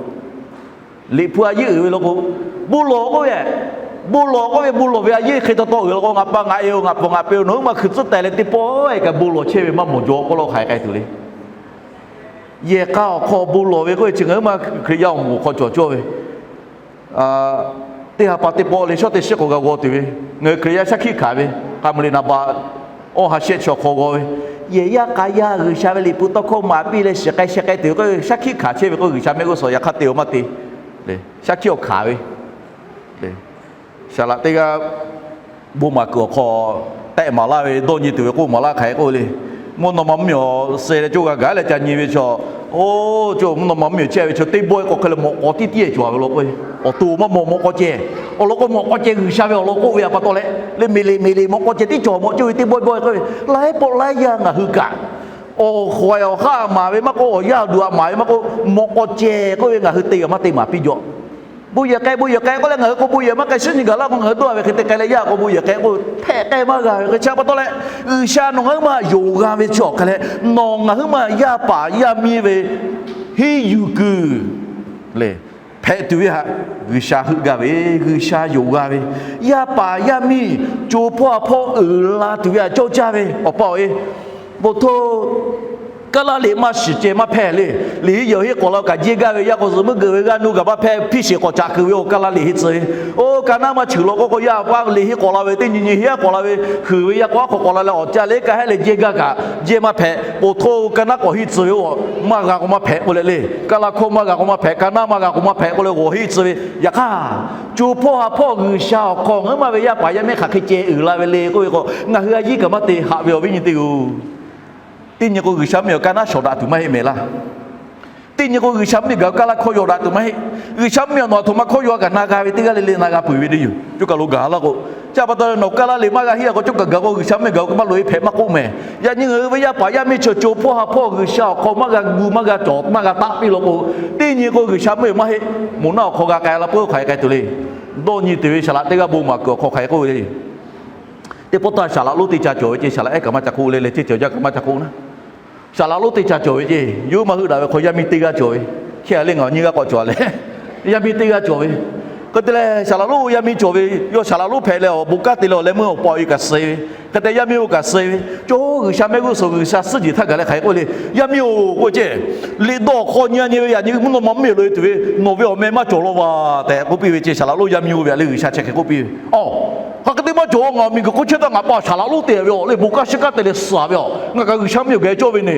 Liꞈ hpu a yeˇ uiˍ ve law k'o, bon lawˬ k'oˆ ve, bon lawˬ k'oˆ ve, bon lawˬ ve a yeˇ hk'e taw taw uiˍ law k'o, ngaˬ pa ngaˬ e-oˬ, ngaˬ hpu ngaˬ pi-oˬ, nawˬ ngaˬ huiˉ ma hkui tcuhˉ taiˍ leh teˇ pawˆ e kaꞈ bon lawˬ chehˇ ve maˇ mawˬ jaw k'oˆ law hk'aˬ hk'e k'ai tuˬ le. Yehˬ k'a awˬ hk'aw bon lawˬ ve k'oˆ ve chi ngaˬ huiˉ ma Hkriꞈ yaˇ awˬ moˍ awˬ hk'aw cawˬ cawˇ ve, teˇ ha pa teˇ pawˆ le shawˉ teˇ shiˉ k'awꞈ g'a g'aw tuˬ ve, ngaˬ hui Hkriꞈ yaˇ shaˉ hkiˆ hkanˍ ve, k'a mui le naˍ baꞈ awˇ ha shehˆ chi awˬ hk'aw g'aw ve, yehˬ yaˇ k'a yaˇ G'uiˬsha ve liꞈ hpu tawˇ hkawˇ maˍ piˇ leh shiˍ k'ai sheh k'ai tuˬ ve k'o, shaˉ hkiˆ hkanˍ chehˇ ve k'o, G'uiˬsha mehˆ g'uˇ suhˍ yaꞈ hk'aˇ te-oˬ maˇ te, shaˉ hkiˆ awˬ hkanˍ ve. Saˍ laꞈ teˇ g'aˇ bon maˍ kuiˬ awˬ hk'aw tehˆ maˍ laˇ ve dawˇ nyi tuˬ ve k'oˆ maˍ laˇ hk'aˬ hk'e k'oˆ le. Mvuhˇ naw ma mvuhˇmiˬ awˬ suh leh coˇ g'a gaˬ leh ca nyi ve chaw, oˇ, mvuhˇ naw ma mvuhˇmiˬ awˬ chehˇ ve chaw teˇ bawehˇ k'awꞈ hk'e leh mawꞈ k'aw tiˉ tiˉ e cawˬ ve law k'o, awˬ to maˇ mawˬ mawꞈ k'aw ceh. Awˬ lawn k'o mawꞈ k'aw ceh G'uiˬsha ve awˬ lawn k'oˆ ve a pa taw leh, le meꞈ leꞈ meꞈ leꞈ mawꞈ k'aw ceh tiˉ cawˬ mawꞈ cawˇ ve teˇ bawehˇ bawehˇ k'oˆ ve, laiˉ pawˆ laiˉ yaˇ ngaˬ hui kaꞈ awˬ hk'aw awˬ hk'aˇ maˍ ve maˇ k'oˆ, awˬ yanˇ duˬ a maˍ ve maˇ k'oˆ, mawꞈ k'aw ceh k'oˆ ve ngaˬ hui te g'a maˇ te maˍ piˇ jaw. Bon yehˬ k'ai, bon yehˬ k'ai k'oˆ leh ngaˬ hui k'o bon yehˬ maˇ k'ai, shinˉ nyi gaˬ laˇ k'o ngaˬ hui dawˇ ve hk'e te k'ai leh yaˇ k'o bon yehˬ k'ai k'oˆ hpehꞈ k'ai maˇ g'a ve hk'e chi a pa taw leh, G'uiˬsha nawˬ ngaˬ huiˉ ma yonˍ g'a ve chi awˬ hk'aˬ leh, nawˬ ngaˬ huiˉ ma yaˇ paˍ yaˇ miˇ ve henˇ yuˬ kuiˬ le hpehꞈ tuˬ ve htaꞈ G'uiˬsha heuˆ gaˇ ve, G'uiˬsha yonˍ g'a ve, yaˇ paˍ yaˇ miˇ co hpawˇ ha hpawˇ uiˍ la tuˬ ve htaꞈ cawˇ caˇ ve awˬ pa awˬ e, bon htoˇ Kaˇlaˇ liꞈ maˇ shiˍ ceh maˇ hpehˇ le. Liꞈ henˇ yehˬ henˇ k'awꞈ la kaꞈ jehˇ gaˇ ve, yaˇ k'o zuhꞈ muiˉ geuꞈ ve g'aˇ nu kaꞈ maˇ hpehˇ, hpiˇ sheˍ k'awꞈ caꞈ kuiˬ ve awˬ Kaˇlaˇ liꞈ henˇ tcuh ve. Oˇ, ka naˉ maˇ cheuˬ law k'oˆ k'o, yaˇ paˍ liꞈ henˇ k'awꞈ la ve teˇ nyi nyi henˇ k'awꞈ la ve, huiˍ ve yaˇ k'o aˉ hk'aw k'awꞈ la leh awˬ ca le kaˇ hehˉ leh jehˇ gaˇ kaꞈ jehˇ maˇ hpehꞈ. Bon htoˇ ka naˉ k'awꞈ henˇ tcuh ve oˬ, maˇ g'a k'o maˇ hpehꞈ k'oˆ leh le. Kaˇlaˇ hkawˇ maˇ g'a k'o maˇ hpehꞈ, ka naˉ maˇ g'a k'o maˇ hpehꞈ k'oˆ leh g'awˬ henˇ tcuh ve. Yaꞈ hk'aˇ, co hpawˇ ha hpawˇ G'uiˬsha awˬ hk'aw ngaˬ huiˉ ma ve yaˇ paˍ yaˇ miˇ hk'aˬ hk'e ceh uiˍ la ve le k'oˆ ve k'o, ngaˬ hui a yiˇ kaꞈ maˇ te haꞈ ve awˬ viˉ nyi teˇ g'aˇ-oˬ. Teˇ nyi k'o G'uiˬsha mvuhˇmiˬ awˬ ka naˉ shawˍ daꞈ tuˬ maˇ heˆ mehˍ laˇ. Teˇ nyi k'o G'uiˬsha mvuhˇmiˬ gaˬ awˬ kaˇlaˇ hkawˇ yaw daꞈ tuˬ maˇ heˆ. G'uiˬsha mvuhˇmiˬ awˬ nawˬ aˬ htoꞈ ma hkawˇ yaw a kaꞈ na g'a ve teˇ g'aˇ le le na g'a peuˬ ve teˇ yoˬ. Coˇ kaˬ lo gaˬ laˇ k'o, chi a pa taw nawˬ kaˇlaˇ liꞈ maˇ g'a henˇ a k'o, coˇ kaˬ gaˬ k'o G'uiˬsha mvuhˇmiˬ gaˬ k'o maˇ loꞈ e hpehꞈ maˇ k'oˆ mehˍ. Yaꞈ nyi ngaˬ hui ve yaˇ paˍ yaˇ miˇ chi co hpawˇ ha hpawˇ G'uiˬsha awˬ hk'aw maˇ g'a gu maˇ g'a cawˬ maˇ g'a taˆ piˇ law k'o, teˇ nyi k'o G'uiˬsha mvuhˇmiˬ maˇ heˆ. Moˬ naˆ awˬ hk'aw g'a k'ai la peuˬ hk'aˬ hk'e k'ai tuˬ le. Dawˇ nyi tuˬ ve saˍ laꞈ teˇ g'aˇ bon maˍ kuiˬ awˬ hk'aw hk'aˬ hk'e k'oˆ ve le. Teˇ pawˆ htaˇ saˍ laꞈ lonˉ teˇ ca cawˬ ve ce, saˍ laꞈ ehˉ kaꞈ maˇ ca k'oˆ le, leh teˇ ceuˬ jaˇ kaꞈ maˇ ca k'oˆ naˉ. Saˍ laꞈ lonˉ teˇ ca cawˬ ve ce, yawˇ maˇ heuˆ daꞈ ve hk'aw yaˇ miˇ teˇ g'aˇ cawˬ ve. Hk'e a le ngaˬ awˬ nyi g'aˇ k'awꞈ cawˬ a leh, yaˇ miˇ teˇ g'aˇ cawˬ ve. Hk'e te leh saˍ laꞈ lonˉ yaˇ miˇ cawˬ ve, yawˇ saˍ laꞈ lonˉ hpehꞈ leh awˬ bon kanˉ te leh awˬ leh meuˇ awˬ pa awˬ e kaꞈ suh ve. Hk'e te yaˇ miˇ oˇ kaꞈ suh ve. Cawˬ G'uiˬsha mehˆ g'uˇ suhˍ G'uiˬsha suhˉ jeˬ htaˇ gaˬ leh hk'aˬ hk'e k'oˆ le, yaˇ miˇ-oˬ k'oˆ ce, liꞈ dawˇ awˬ hk'aw nyi a nyi ve yaꞈ nyi mvuhˇ naw ma mvuhˇmiˬ loꞈ e tuˬ ve, nawˬ ve awˬ meh maˇ cawˬ law vaˬ tehꞈ k'oˆ piˇ ve ce. Saˍ laꞈ lonˉ yaˇ miˇ oˇ ve a le G'uiˬsha chi hk'e k'oˆ piˇ ve, Aˬ, hk'aˬ hk'e te maˇ cawˬ, ngaˬ miˬguiˬ hk'oˆ chehˇ htaˇ ngaˬ pa saˍ laꞈ lonˉ te ve awˬ le bon kanˉ shiˉ kanˉ te leh suhˍ ve aˬ, ngaˬ kaꞈ G'uiˬsha mvuhˇmiˬ gaˬ cawˇ ve ne.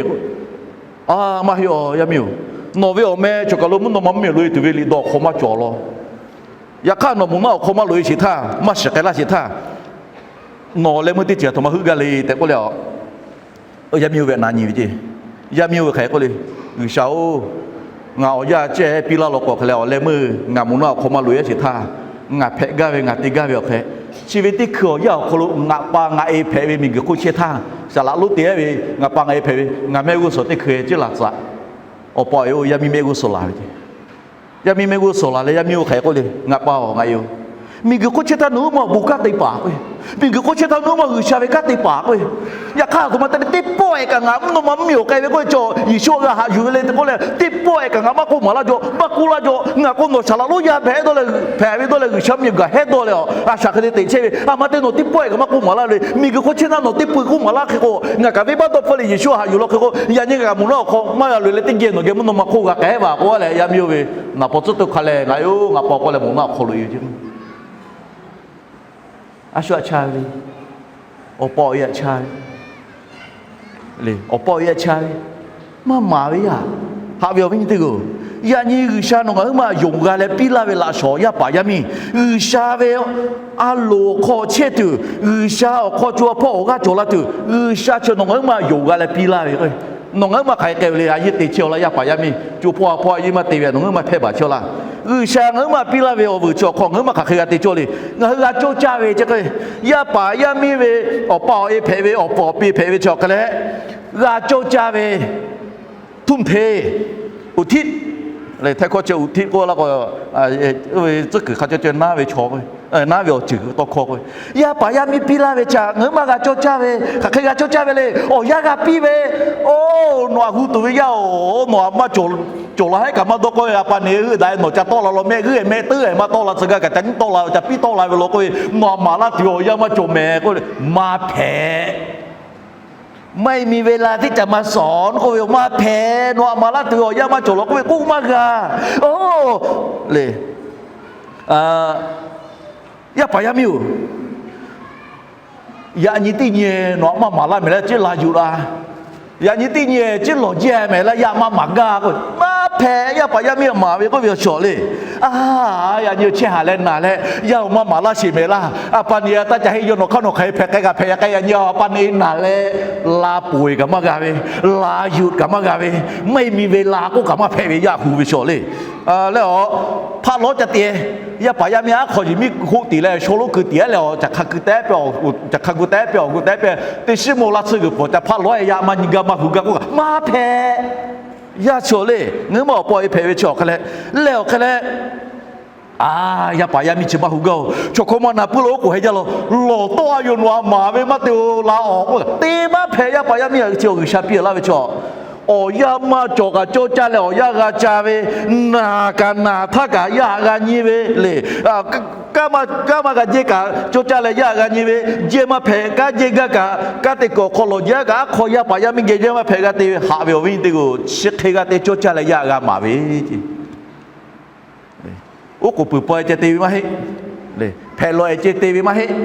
A, maˇ heˆ aˬ yaˇ miˇ-oˬ, nawˬ ve awˬ meh cawˬ kaˬ lo mvuhˇ naw ma mvuhˇmiˬ loꞈ e tuˬ ve liꞈ dawˇ awˬ hk'aw maˇ cawˬ law. Yaꞈ hk'aˇ nawˬ moˬ naˆ awˬ hk'aw maˇ loꞈ e sheˍ htaˇ, maˇ shiˍ k'ai laˇ sheˍ htaˇ, nawˬ awˬ leh meuˇ teˇ ceuˬ aˬ htoꞈ ma heuˆ gaˇ le tehꞈ k'oˆ leh, yaˇ miˇ oˇ ve naꞈ nyi ve ce. Yaˇ miˇ oˇ ve hk'aˬ hk'e k'oˆ le, G'uiˬsha-oˬ, ngaˬ awˬ yanˇ cehˇ piˇ laˇ law k'o hk'e leh awˬ leh meuˇ ngaˬ moˬ naˆ awˬ hk'aw maˇ loꞈ e sheˍ htaˇ, ngaˬ hpehꞈ gaˇ ve ngaˬ te gaˇ ve awˬ hk'e, chi ve teˇ hkui awˬ yanˇ awˬ hk'aw lo ngaˬ pa ngaˬ e hpehꞈ ve miˬguiˬ hk'oˆ chehˇ htaˇ, saˍ laꞈ lonˉ te ve ngaˬ pa ngaˬ e hpehꞈ ve ngaˬ mehˆ g'uˇ suhˍ teˇ hkui ceh laˬ tcuh. Awˬ pa awˬ e oˇ yaˇ miˇ mehˆ g'uˇ suhˍ laˬ ve ce. Yaˇ miˇ mehˆ g'uˇ suhˍ laˬ leh yaˇ miˇ oˇ hk'aˬ hk'e k'oˆ le, Ngaˬ pa-oˬ, ngaˬ e-oˬ, Miˬguiˬ hk'oˆ chehˇ htaˇ nawˬ huiˉ ma awˬ bon kanˉ te paˍ k'o, miˬguiˬ hk'oˆ chehˇ htaˇ nawˬ huiˉ ma G'uiˬsha ve kanˉ te paˍ k'o, yaꞈ hk'aˇ aˬ htoꞈ ma te leh teˇ pawˆ ehˍ kaꞈ ngaˬ mvuhˇ naw ma mvuhˇmiˬ awˬ k'ai ve k'oˆ ve chaw, Yeˍsuˆ g'a haꞈ yuˬ ve le te k'oˆ leh, teˇ pawˆ ehˍ kaꞈ ngaˬ maˇ k'oˆ maˍ laˇ jaw, maˇ k'oˆ laˇ jaw, ngaˬ k'o nawˬ shaˍ laꞈ lonˉ yaˇ hpehꞈ dawˇ leh, hpehꞈ ve dawˇ leh G'uiˬsha mvuhˇmiˬ gaˬ hehˉ dawˇ leh a, a shaꞈ hk'e te teꞈ chehˇ ve, a ma te nawˬ teˇ pawˆ ehˍ kaꞈ maˇ k'oˆ maˍ laˇ le. Miˬguiˬ hk'oˆ chehˇ htaˇ nawˬ teˇ pawˆ k'oˆ maˍ laˇ hk'e k'o, ngaˬ kaꞈ venˇbaˆ dawˇ hpfuhˇ leh Yeˍsuˆ haꞈ yuˬ law hk'e k'o, yaꞈ nyi ngaˬ kaꞈ mawˬ naˉ awˬ hk'aw maˇ g'a loꞈ leh teˇ geh nawˬ geh mvuhˇ naw ma hk'oˆ g'a k'ai hehˉ vaˬ k'o a leh, yaˇ miˇ oˇ ve, naˍ paw tcuhˉ teˇ hk'a leh ngaˬ yoˬ, ngaˬ paw k'oˆ leh mawˬ naˉ awˬ hk'aw loꞈ e ve ce. A shu aꞈ chaˇ ve le. Awˬ pa awˬ e aꞈ chaˇ ve le. Awˬ pa awˬ e aꞈ chaˇ ve, maˇ maˍ ve yaˇ. Haꞈ ve awˬ viˉ nyi teˇ g'aˇ-oˬ, yaꞈ nyi G'uiˬsha nawˬ ngaˬ huiˉ ma yonˍ g'a leh piˇ laˇ ve laꞈ shawˍ yaˇ paˍ yaˇ miˇ, G'uiˬsha ve a loˍ awˬ hk'aw chehˇ tuˬ, G'uiˬsha awˬ hk'aw co a hpawˇ awˬ g'aˇ cawˬ la tuˬ, G'uiˬsha chi nawˬ ngaˬ huiˉ ma yonˍ g'a leh piˇ laˇ ve k'o, nawˬ ngaˬ huiˉ ma hk'aˬ hk'e k'ai ve le. A yeˇ te chehˇ-aw laˇ, yaˇ paˍ yaˇ miˇ co hpawˇ a hpawˇ a yeˇ maˇ te ve, nawˬ ngaˬ huiˉ ma hpehˇ baˬ chehˇ-aw laˇ. G'uiˬsha ngaˬ huiˉ ma piˇ laˇ ve awˬ vuiˬ chi awˬ hk'aw ngaˬ huiˉ ma hk'aˬ hk'e g'a te cawˇ le. Ngaˬ hui g'a cawˇ caˇ ve chi k'o, yaˇ paˍ yaˇ miˇ ve awˬ pa awˬ e hpehꞈ ve, awˬ pa awˬ pi hpehꞈ ve chi awˬ hk'e leh, g'a cawˇ caˇ ve ทุ่มเท, uˍ htiˆ, leh htaiˇ hkawˇ chi uˍ htiˆ k'oˆ laˇ k'o, tcuhˉ kuiˬ hk'a cawˇ caweh naˉ ve chaw, naˉ ve awˬ ceuˬ tawˇ hkawˇ k'o, yaˇ paˍ yaˇ miˇ piˇ laˇ ve chi ngaˬ huiˉ ma g'a cawˇ caˇ ve, hk'aˬ hk'e g'a cawˇ caˇ ve le. Awˬ yanˇ g'a piˇ ve, oˇ, nawˬ aꞈ hu tuˬ ve yaˇ-oˬ, nawˬ aꞈ maˇ cawˬ laˬ hehˉ kaꞈ maˇ dawˇ k'oˆ ve, a pa neꞈ g'uˇ daꞈ-e nawˬ ca tawˆ la law, mehˆ g'uˇ-e mehˆ teuˉ-e maˇ tawˆ la tcuh gaˇ kaꞈ, ca nyiˇ tawˆ la, ca piˇ tawˆ la ve law k'oˆ ve, nawˬ aꞈ maˍ laˇ tuˬ ve awˬ yanˇ maˇ cawˬ mehˍ k'oˆ ve, maˇ hpehꞈ. ไม่มีเวลาที่จะมาสอน k'oˆ ve, maˇ hpehꞈ. Nawˬ aꞈ maˍ laˇ tuˬ ve awˬ yanˇ maˇ cawˬ law k'oˆ ve k'oˆ maˇ g'a. Oˇ, le, yaˇ paˍ yaˇ miˇ-oˬ, yaꞈ nyi teˇ nyi nawˬ aꞈ maˇ maˍ laˇ mehˍ leh ceˇ la yuˬ la. Yaꞈ nyi teˇ nyi ceˇ lawˬ jehˇ mehˍ leh yaˇ maˇ maˍ gaˇ k'oˆ ve, maˇ hpehꞈ. Yaˇ paˍ yaˇ miˇ maˍ ve k'oˆ ve awˬ shawˍ le. A, yaꞈ nyi chehˇ haˍ leh naˬ leh, yaˇ-oˬ, maˇ maˍ laˇ sheˍ mehˍ laˇ. A pa neꞈ a taˇ ca heˆ, yawˇ nawˬ hk'aˇ nawˬ hk'aˬ hk'e hpehꞈ k'ai kaꞈ hpehꞈ k'ai, yaꞈ nyi a pa neꞈ naˬ leh, la ponˬ kaꞈ maˇ g'a ve, la yuˬ kaꞈ maˇ g'a ve, ไม่มีเวลา k'oˆ kaꞈ maˇ hpehꞈ ve yaˇ hu ve shawˍ le. Leh a, hpaˆ lawˉ ca te, yaˇ paˍ yaˇ miˇ aˉ hk'aw yiˬ miˇ hoˆ tiˍ leh shaw lonˉ keu tiˍ-a leh, caˬ hk'a gu tehˉ pehˇ, caˬ hk'a gu tehˉ pehˇ, awˬ gu tehˉ pehˇ, teˇ shiˉ maw laˇ tsuhˇ g'uiˬ pfuhˍ ca hpaˆ lawˉ-e, yaˇ maˇ nyi gaˇ maˇ hu gaˇ k'oˆ kaꞈ maˇ hpehꞈ. Yaˇ chi awˬ le, ngaˬ huiˉ ma awˬ pa awˬ e hpehꞈ ve chi awˬ hk'e leh, leh awˬ hk'e leh, a, yaˇ paˍ yaˇ miˇ chi maˇ hu gaˇ-oˬ. Chaw hkawˇ maˇ na puiˉ la oˉ k'oˍ heh jaˇ la, lawˬ tawˆ a yoˬ, nawˬ aꞈ maˍ ve maˇ te-o la awˬ k'oˆ, te maˇ hpehꞈ. Yaˇ paˍ yaˇ miˇ chi G'uiˬsha piˇ laˇ ve chi, awˬ yanˇ maˇ cawˬ kaꞈ cawˇ caˇ leh awˬ yanˇ g'a ca ve, naˬ kaꞈ naˬ htaˇ kaꞈ yaˇ aꞈ g'a nyi ve le. Kanˉ maˇ g'a jehˇ kaꞈ cawˇ caˇ leh yaˇ aꞈ g'a nyi ve, jehˇ maˇ hpehꞈ kanˉ jehˇ gaˇ kaꞈ, kanˉ te kuiˬ awˬ hk'aw lawˬ jehˇ kaꞈ, aˉ hk'aw yaˇ paˍ yaˇ miˇ geh jehˇ maˇ hpehꞈ g'a te ve, haꞈ ve awˬ viˉ nyi teˇ g'aˇ-oˬ, chi hk'e g'a te cawˇ caˇ leh yaˇ aꞈ g'a maˍ ve ce. Oˉ k'oˍ peuˬ paw-e ceh te ve maˇ heˆ. Hpehꞈ lawꞈ-e ceh te ve maˇ heˆ.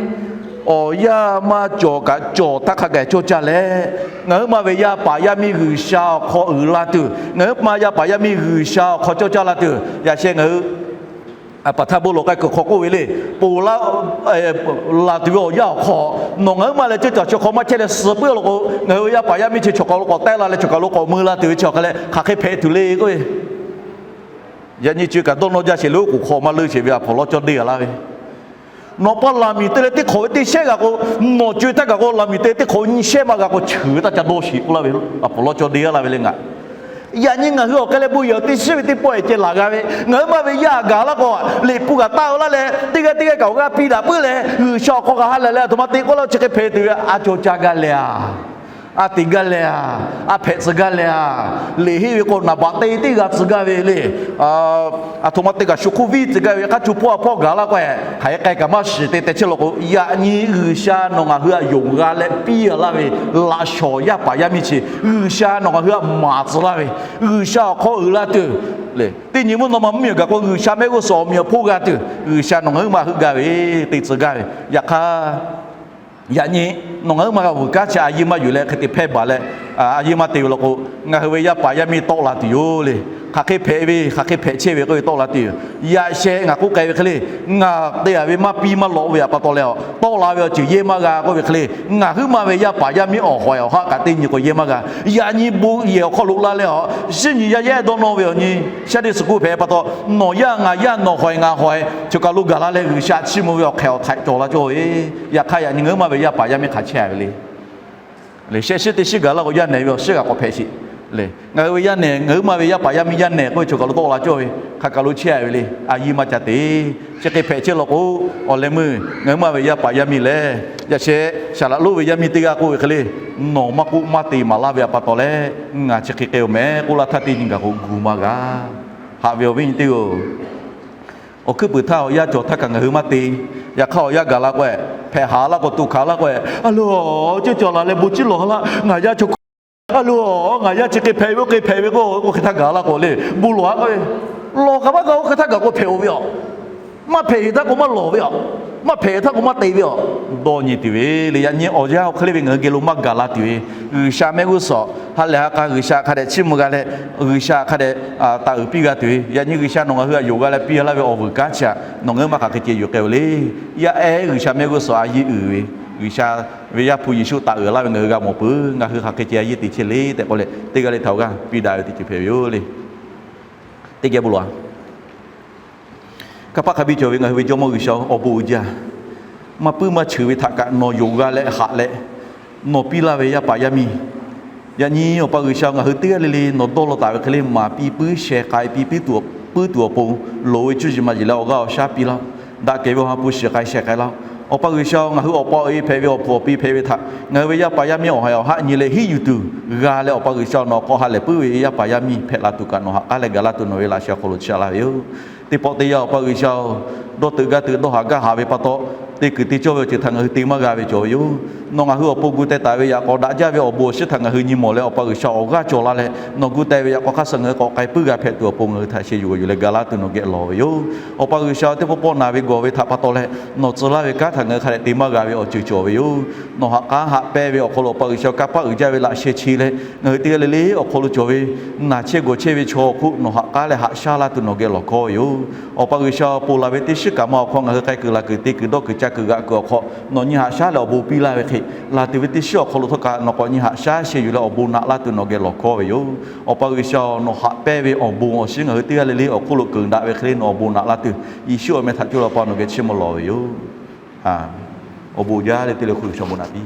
Awˬ yanˇ maˇ cawˬ kaꞈ cawˬ htaˇ hk'a gaˬ cawˇ caˇ leh, ngaˬ huiˉ ma ve yaˇ paˍ yaˇ miˇ G'uiˬsha awˬ hk'aw uiˍ la tuˬ, ngaˬ huiˉ ma yaˇ paˍ yaˇ miˇ G'uiˬsha awˬ hk'aw cawˇ caˇ la tuˬ, yaꞈ sheh ngaˬ hui paˍ htaˇ bon lawˬ k'ai kuiˬ hk'aw k'oˆ ve le, ponˬ laˇ, laˬ tuˬ ve awˬ yanˇ awˬ hk'aw, nawˬ ngaˬ huiˉ ma leh ceuˇ caˬ chi hk'aw maˇ chehˇ leh suh puiˉ law k'o, ngaˬ hui ve yaˇ paˍ yaˇ miˇ chi chaw kaˬ lo k'awꞈ tehˆ la leh chaw kaˬ lo k'awꞈ mui la tuˬ ve chi awˬ hk'e leh hk'aˬ hk'e hpehꞈ tuˬ le k'oˆ ve. Yaꞈ nyi chi kaꞈ dawˇ nawˇ jaˇ sheˍ le, oˉ k'oˍ hk'aw maˇ leuˇ sheˍ ve a hpawˍ lawˇ cawˇ deˇ a laˇ ve. Nawˬ pa laˬ miˬ te leh teˇ hk'awꞈ ve teˇ shehˉ g'a k'o, nawˬ co-e htaˇ kaꞈ k'o laˬ miˬ te leh teˇ hk'awꞈ ve nyiˇ shehˉ maˇ g'a k'o, cheuˬ ve htaˇ ca dawˇ sheˍ k'oˆ laˇ ve, a hpawˍ lawˇ cawˇ deˇ a laˇ ve le ngaˬ. Yaꞈ nyi ngaˬ hui awˬ hk'e leh bon yehˬ teˇ shiˉ ve teˇ pawˆ-e ceh laˬ g'a ve, ngaˬ huiˉ ma ve yaˇ gaˬ laˇ k'o, liꞈ hpu kaꞈ taˆ-o laˇ leh, teˇ g'aˇ teˇ g'aˇ kaꞈ awˬ g'aˇ piˇ daꞈ puiˉ leh, G'uiˬsha awˬ hk'aw g'a ha lehˬ leh, a htoꞈ ma te k'oˆ laˇ chi hk'e hpehꞈ tuˬ ve, a cawˇ caˇ gaˇ leh a, a te gaˇ leh a, a hpehꞈ tcuh gaˇ leh a, liꞈ henˇ ve k'o naˍ baꞈ te teˇ g'a tcuh gaˇ ve le. A htoꞈ ma te kaꞈ shu hk'oˆ viˇ tcuh gaˇ ve, hk'a chu hpawˇ a hpawˇ gaˬ laˇ k'o, hk'aˬ hk'e k'ai kaꞈ maˇ shiˍ te teh chehˇ law k'o, yaꞈ nyi G'uiˬsha nawˬ ngaˬ hui htaꞈ yonˍ g'a leh piˇ laˇ ve laꞈ shawˍ yaˇ paˍ yaˇ miˇ chi, G'uiˬsha nawˬ ngaˬ hui htaꞈ maˍ tcuh laˇ ve, G'uiˬsha awˬ hk'aw uiˍ la tuˬ, teˇ nyi mvuhˇ naw ma mvuhˇmiˬ awˬ gaˬ k'o G'uiˬsha mehˆ g'uˇ suhˍ awˬ meꞈ awˬ hponˇ g'a tuˬ, G'uiˬsha nawˬ ngaˬ huiˉ ma heuˆ gaˇ ve, te tcuh gaˇ ve. Yaꞈ hk'aˇ, yaꞈ nyi nawˬ ngaˬ huiˉ ma g'a vuiˬ kanˉ chi a yeˇ maˇ yuˬ leh hk'e te hpehˇ baˬ leh, a yeˇ maˇ te ve law k'o, ngaˬ hui ve yaˇ paˍ yaˇ miˇ tawˆ la tuˬ yoˬ le. Hk'aˬ hk'e hpehꞈ ve, hk'aˬ hk'e hpehꞈ chehˇ ve k'oˆ ve tawˆ la tuˬ yoˬ. Yaꞈ sheh ngaˬ k'oˆ k'ai ve hk'e le, ngaˬ te-a ve maˇ piˇ maˇ lawꞈ ve pa taw leh a, tawˆ la ve awˬ ceuˬ yehˇ maˇ g'a k'oˆ ve hk'e le, ngaˬ huiˉ ma ve yaˇ paˍ yaˇ miˇ awˬ hawˍ awˬ haˆ kaꞈ teˇ nyi k'o yehˇ maˇ g'a. Yaꞈ nyi bon yehˬ awˬ hk'aw lo la leh a, shiˉ nyi yaˇ yehˇ dawˇ nawˇ ve awˬ nyi, Sunday school hpehꞈ pa taw, nawˬ yaˇ ngaˬ yaˇ, nawˬ hawˍ-e ngaˬ hawˍ-e, choˬ kaˬ lo gaˬ la leh G'uiˬsha chiˇ mvuh ve awˬ hk'ehꞈ awˬ htaiꞈ cawˬ la cawˇ ve. Yaꞈ hk'aˇ yaꞈ nyi ngaˬ huiˉ ma ve yaˇ paˍ yaˇ miˇ hk'aˬ chehˇ ve le. Shehˆ shiˉ teˇ shiˉ gaˬ laˇ k'o, yaˇ nehˬ ve awˬ shiˉ g'a k'awꞈ hpehꞈ sheˍ. Ngaˬ hui ve yaˇ nehˬ, ngaˬ huiˉ ma ve yaˇ paˍ yaˇ miˇ yaˇ nehˬ k'oˆ ve chaw kaˬ lo tawˆ la cawˇ ve hk'aˬ kaˬ lo chehˇ ve le. A yiˇ maˇ ca te. Chi hk'e hpehꞈ chehˇ law k'o, awˬ leh meuˇ ngaˬ huiˉ ma ve yaˇ paˍ yaˇ miˇ lehˬ, yaꞈ sheh Saˍ laꞈ lonˉ ve yaˇ miˇ teˇ g'aˇ k'oˆ ve hk'e le, nawˬ maˇ k'oˆ maˇ te maˍ laˇ ve pa taw leh, ngaˬ chi hk'e k'ai-oˬ mehˍ k'oˆ laˇ htaˇ, teˇ nyi gaˬ k'o gu maˇ g'a. Haꞈ ve awˬ viˉ nyi teˇ-oˬ, awˬ hkuiˉ puiˍ htaˇ awˬ yaˇ cawˬ htaˇ kaꞈ ngaˬ hui maˇ te. Yaꞈ hk'aˇ awˬ yaˇ gaˬ la k'o, hpehꞈ haˍ laˇ k'o, tuꞈ hkanˍ laˇ k'o, a lo, ceuˇ cawˬ laˬ leh bon ciˉ lawˬ ha laˇ, ngaˬ yaˇ chaw hkawˇ, a lo, ngaˬ yaˇ chi hk'e hpehꞈ ve, oˇ hk'e hpehꞈ ve k'o, oˇ hk'e htaˇ gaˬ la k'o le, bon lawˬ ha k'oˆ ve, lawˬ kaꞈ maˇ gaˬ, oˇ hk'e htaˇ gaˬ k'o hpehꞈ-oˬ ve yoˬ. Maˇ hpehꞈ htaˇ k'o maˇ lawˬ ve yoˬ. Maˇ hpehꞈ htaˇ k'o maˇ te ve yoˬ. Dawˇ nyi tuˬ ve le. Yaꞈ nyi awˬ yanˇ oˇ hk'e le ve ngaˬ hui geh lo maˇ gaˬ la tuˬ ve, G'uiˬsha mehˆ g'uˇ suhˍ ha lehˬ ha k'a G'uiˬsha hk'a dehꞈ chiˇ mvuh g'a leh, G'uiˬsha hk'a dehꞈ taˍ uiˍ piˇ g'a tuˬ ve, yaꞈ nyi G'uiˬsha nawˬ ngaˬ hui htaꞈ yonˍ g'a leh piˇ laˇ ve awˬ vuiˬ kanˉ chi htaꞈ nawˬ ngaˬ hui maˇ hk'aˬ hk'e ceh yuˬ k'ai-oˬ le. Yaˇ ehˉ G'uiˬsha mehˆ g'uˇ suhˍ a yiˇ uiˍ ve, G'uiˬsha ve Yaˇ hpu Yeˍsuˆ taˍ uiˍ laˇ ve ngaˬ hui g'a mawˬ peuˬ. Ngaˬ hui hk'aˬ hk'e ceh a yiˇ te chehˇ le tehꞈ k'oˆ leh, teˇ g'aˇ le htaꞈ awˬ g'aˇ piˇ daꞈ ve teˇ ceuˬ hpehꞈ ve yoˬ le. Teˇ geh bon lawˬ-a. Kanˇ paˆ hk'a biˇ cawˬ ve ngaˬ hui ve Jawˇmawˇ G'uiˬsha-oˬ, awˬ bon uiˍ jaˇ. Maˇ puiˉ maˇ cheuˬ ve htaꞈ kaꞈ nawˬ yonˍ g'a leh haꞈ leh, nawˬ piˇ laˇ ve yaˇ paˍ yaˇ miˇ, yaꞈ nyi Awˬ pa G'uiˬsha-oˬ, ngaˬ hui teˇ g'aˇ le le nawˬ dawˇ law taˍ ve hk'e le, maˍ piˇ puiˉ sheh k'ai piˇ puiˉ tuˬ awˬ pon, loˍ ve cuˇ yiˍ ma yiˍ leh awˬ g'aˇ awˬ shaˉ piˇ laˇ-oˆ. Daꞈ kehˬ ve Awˬ ha hpu shiˍ k'ai sheh k'ai laˇ-oˆ. Awˬ pa G'uiˬsha-oˬ, ngaˬ hui awˬ pa awˬ e hpehꞈ ve awˬ hpu awˬ pi hpehꞈ ve htaꞈ ngaˬ hui ve yaˇ paˍ yaˇ miˇ awˬ haiˬ awˬ haˆ nyi leh hiˉ yuˬ tuˬ g'a leh, Awˬ pa G'uiˬsha nawˬ k'awꞈ ha lehˬ puiˉ ve yaˇ paˍ yaˇ miˇ hpehꞈ la tuˬ kaꞈ nawˬ ha k'aˉ leh gaˬ laˇ tuˬ nawˬ ve laꞈ sheh awˬ hk'aw lo chi laˇ ve yoˬ. Teˇ pawˆ teˇ yanˇ Awˬ pa G'uiˬsha-oˬ, dawˇ teuꞈ gaˇ teuꞈ dawˇ haˍ gaˇ haˍ ve pa taw, te kuiˬ te cawˇ ve awˬ ceuˬ htaꞈ ngaˬ hui te maˇ g'a ve cawˬ ve yoˬ. Nawˬ ngaˬ hui awˬ pon gu teh taˍ ve yaꞈ k'aw daꞈ jaˇ ve awˬ bon awˬ shinˉ htaꞈ ngaˬ hui nyi mawˬ leh, Awˬ pa G'uiˬsha awˬ g'aˇ cawˬ la leh nawˬ gu teh ve yaꞈ k'aw hk'aˇ suh ngaˬ hui k'awꞈ k'ai puiˉ g'a hpehꞈ tuˬ awˬ pon ngaˬ hui htaꞈ sheh yuˬ g'aw yuˬ leh gaˬ laˇ tuˬ nawˬ geh lawˬ ve yoˬ. Awˬ pa G'uiˬsha teˇ pawˆ pawˆ naˬ ve gawˬ ve htaꞈ pa taw leh, nawˬ tcuh laˇ ve kanˉ htaꞈ ngaˬ hui hk'a dehꞈ te maˇ g'a ve awˬ ceuˬ cawˬ ve yoˬ. Nawˬ haꞈ k'aˉ haꞈ pehnˇ ve awˬ hk'aw lo Awˬ pa G'uiˬsha kanˇ paˆ uiˍ jaˇ ve laꞈ sheh chi leh, ngaˬ hui teˇ g'aˇ le le awˬ hk'aw lo cawˬ ve naˬ chehˇ gawˬ chehˇ ve chaw awˬ hk'oˆ nawˬ haꞈ k'aˉ leh haꞈ shaˉ laˇ tuˬ nawˬ geh lawˬ hkawˇ ve yoˬ. Awˬ pa G'uiˬsha ponˬ laˬ ve teˇ shiˉ kaꞈ ma awˬ hk'aw ngaˬ hui k'ai kuiˬ laˬ kuiˬ te kuiˬ dawˇ kuiˬ ca kuiˬ g'aꞈ kuiˬ awˬ hk'aw nawˬ nyi haꞈ shaˉ leh awˬ bon piˇ laˇ ve hk'e, laˬ tuˬ ve teˇ shiˉ awˬ hk'aw lo htawˇ kaꞈ nawˬ k'awꞈ nyi haꞈ shaˉ sheh yuˬ leh awˬ bon naꞈ laˇ tuˬ nawˬ geh lawˬ hkawˇ ve yoˬ. Awˬ pa G'uiˬsha nawˬ haꞈ pehnˇ ve awˬ bon awˬ shinˉ ngaˬ hui teˇ g'aˇ le le awˬ hk'oˆ lo keunˍ daꞈ ve hk'e le nawˬ awˬ bon naꞈ laˇ tuˬ, Yeˍsuˆ awˬ meh htaꞈ coˇ leh Awˬ pa nawˬ geh chiˇ mvuh lawˬ ve yoˬ. Awˬ bon jaˇ leh teˇ le hk'oˆ G'uiˬsha bon naꞈ piˇ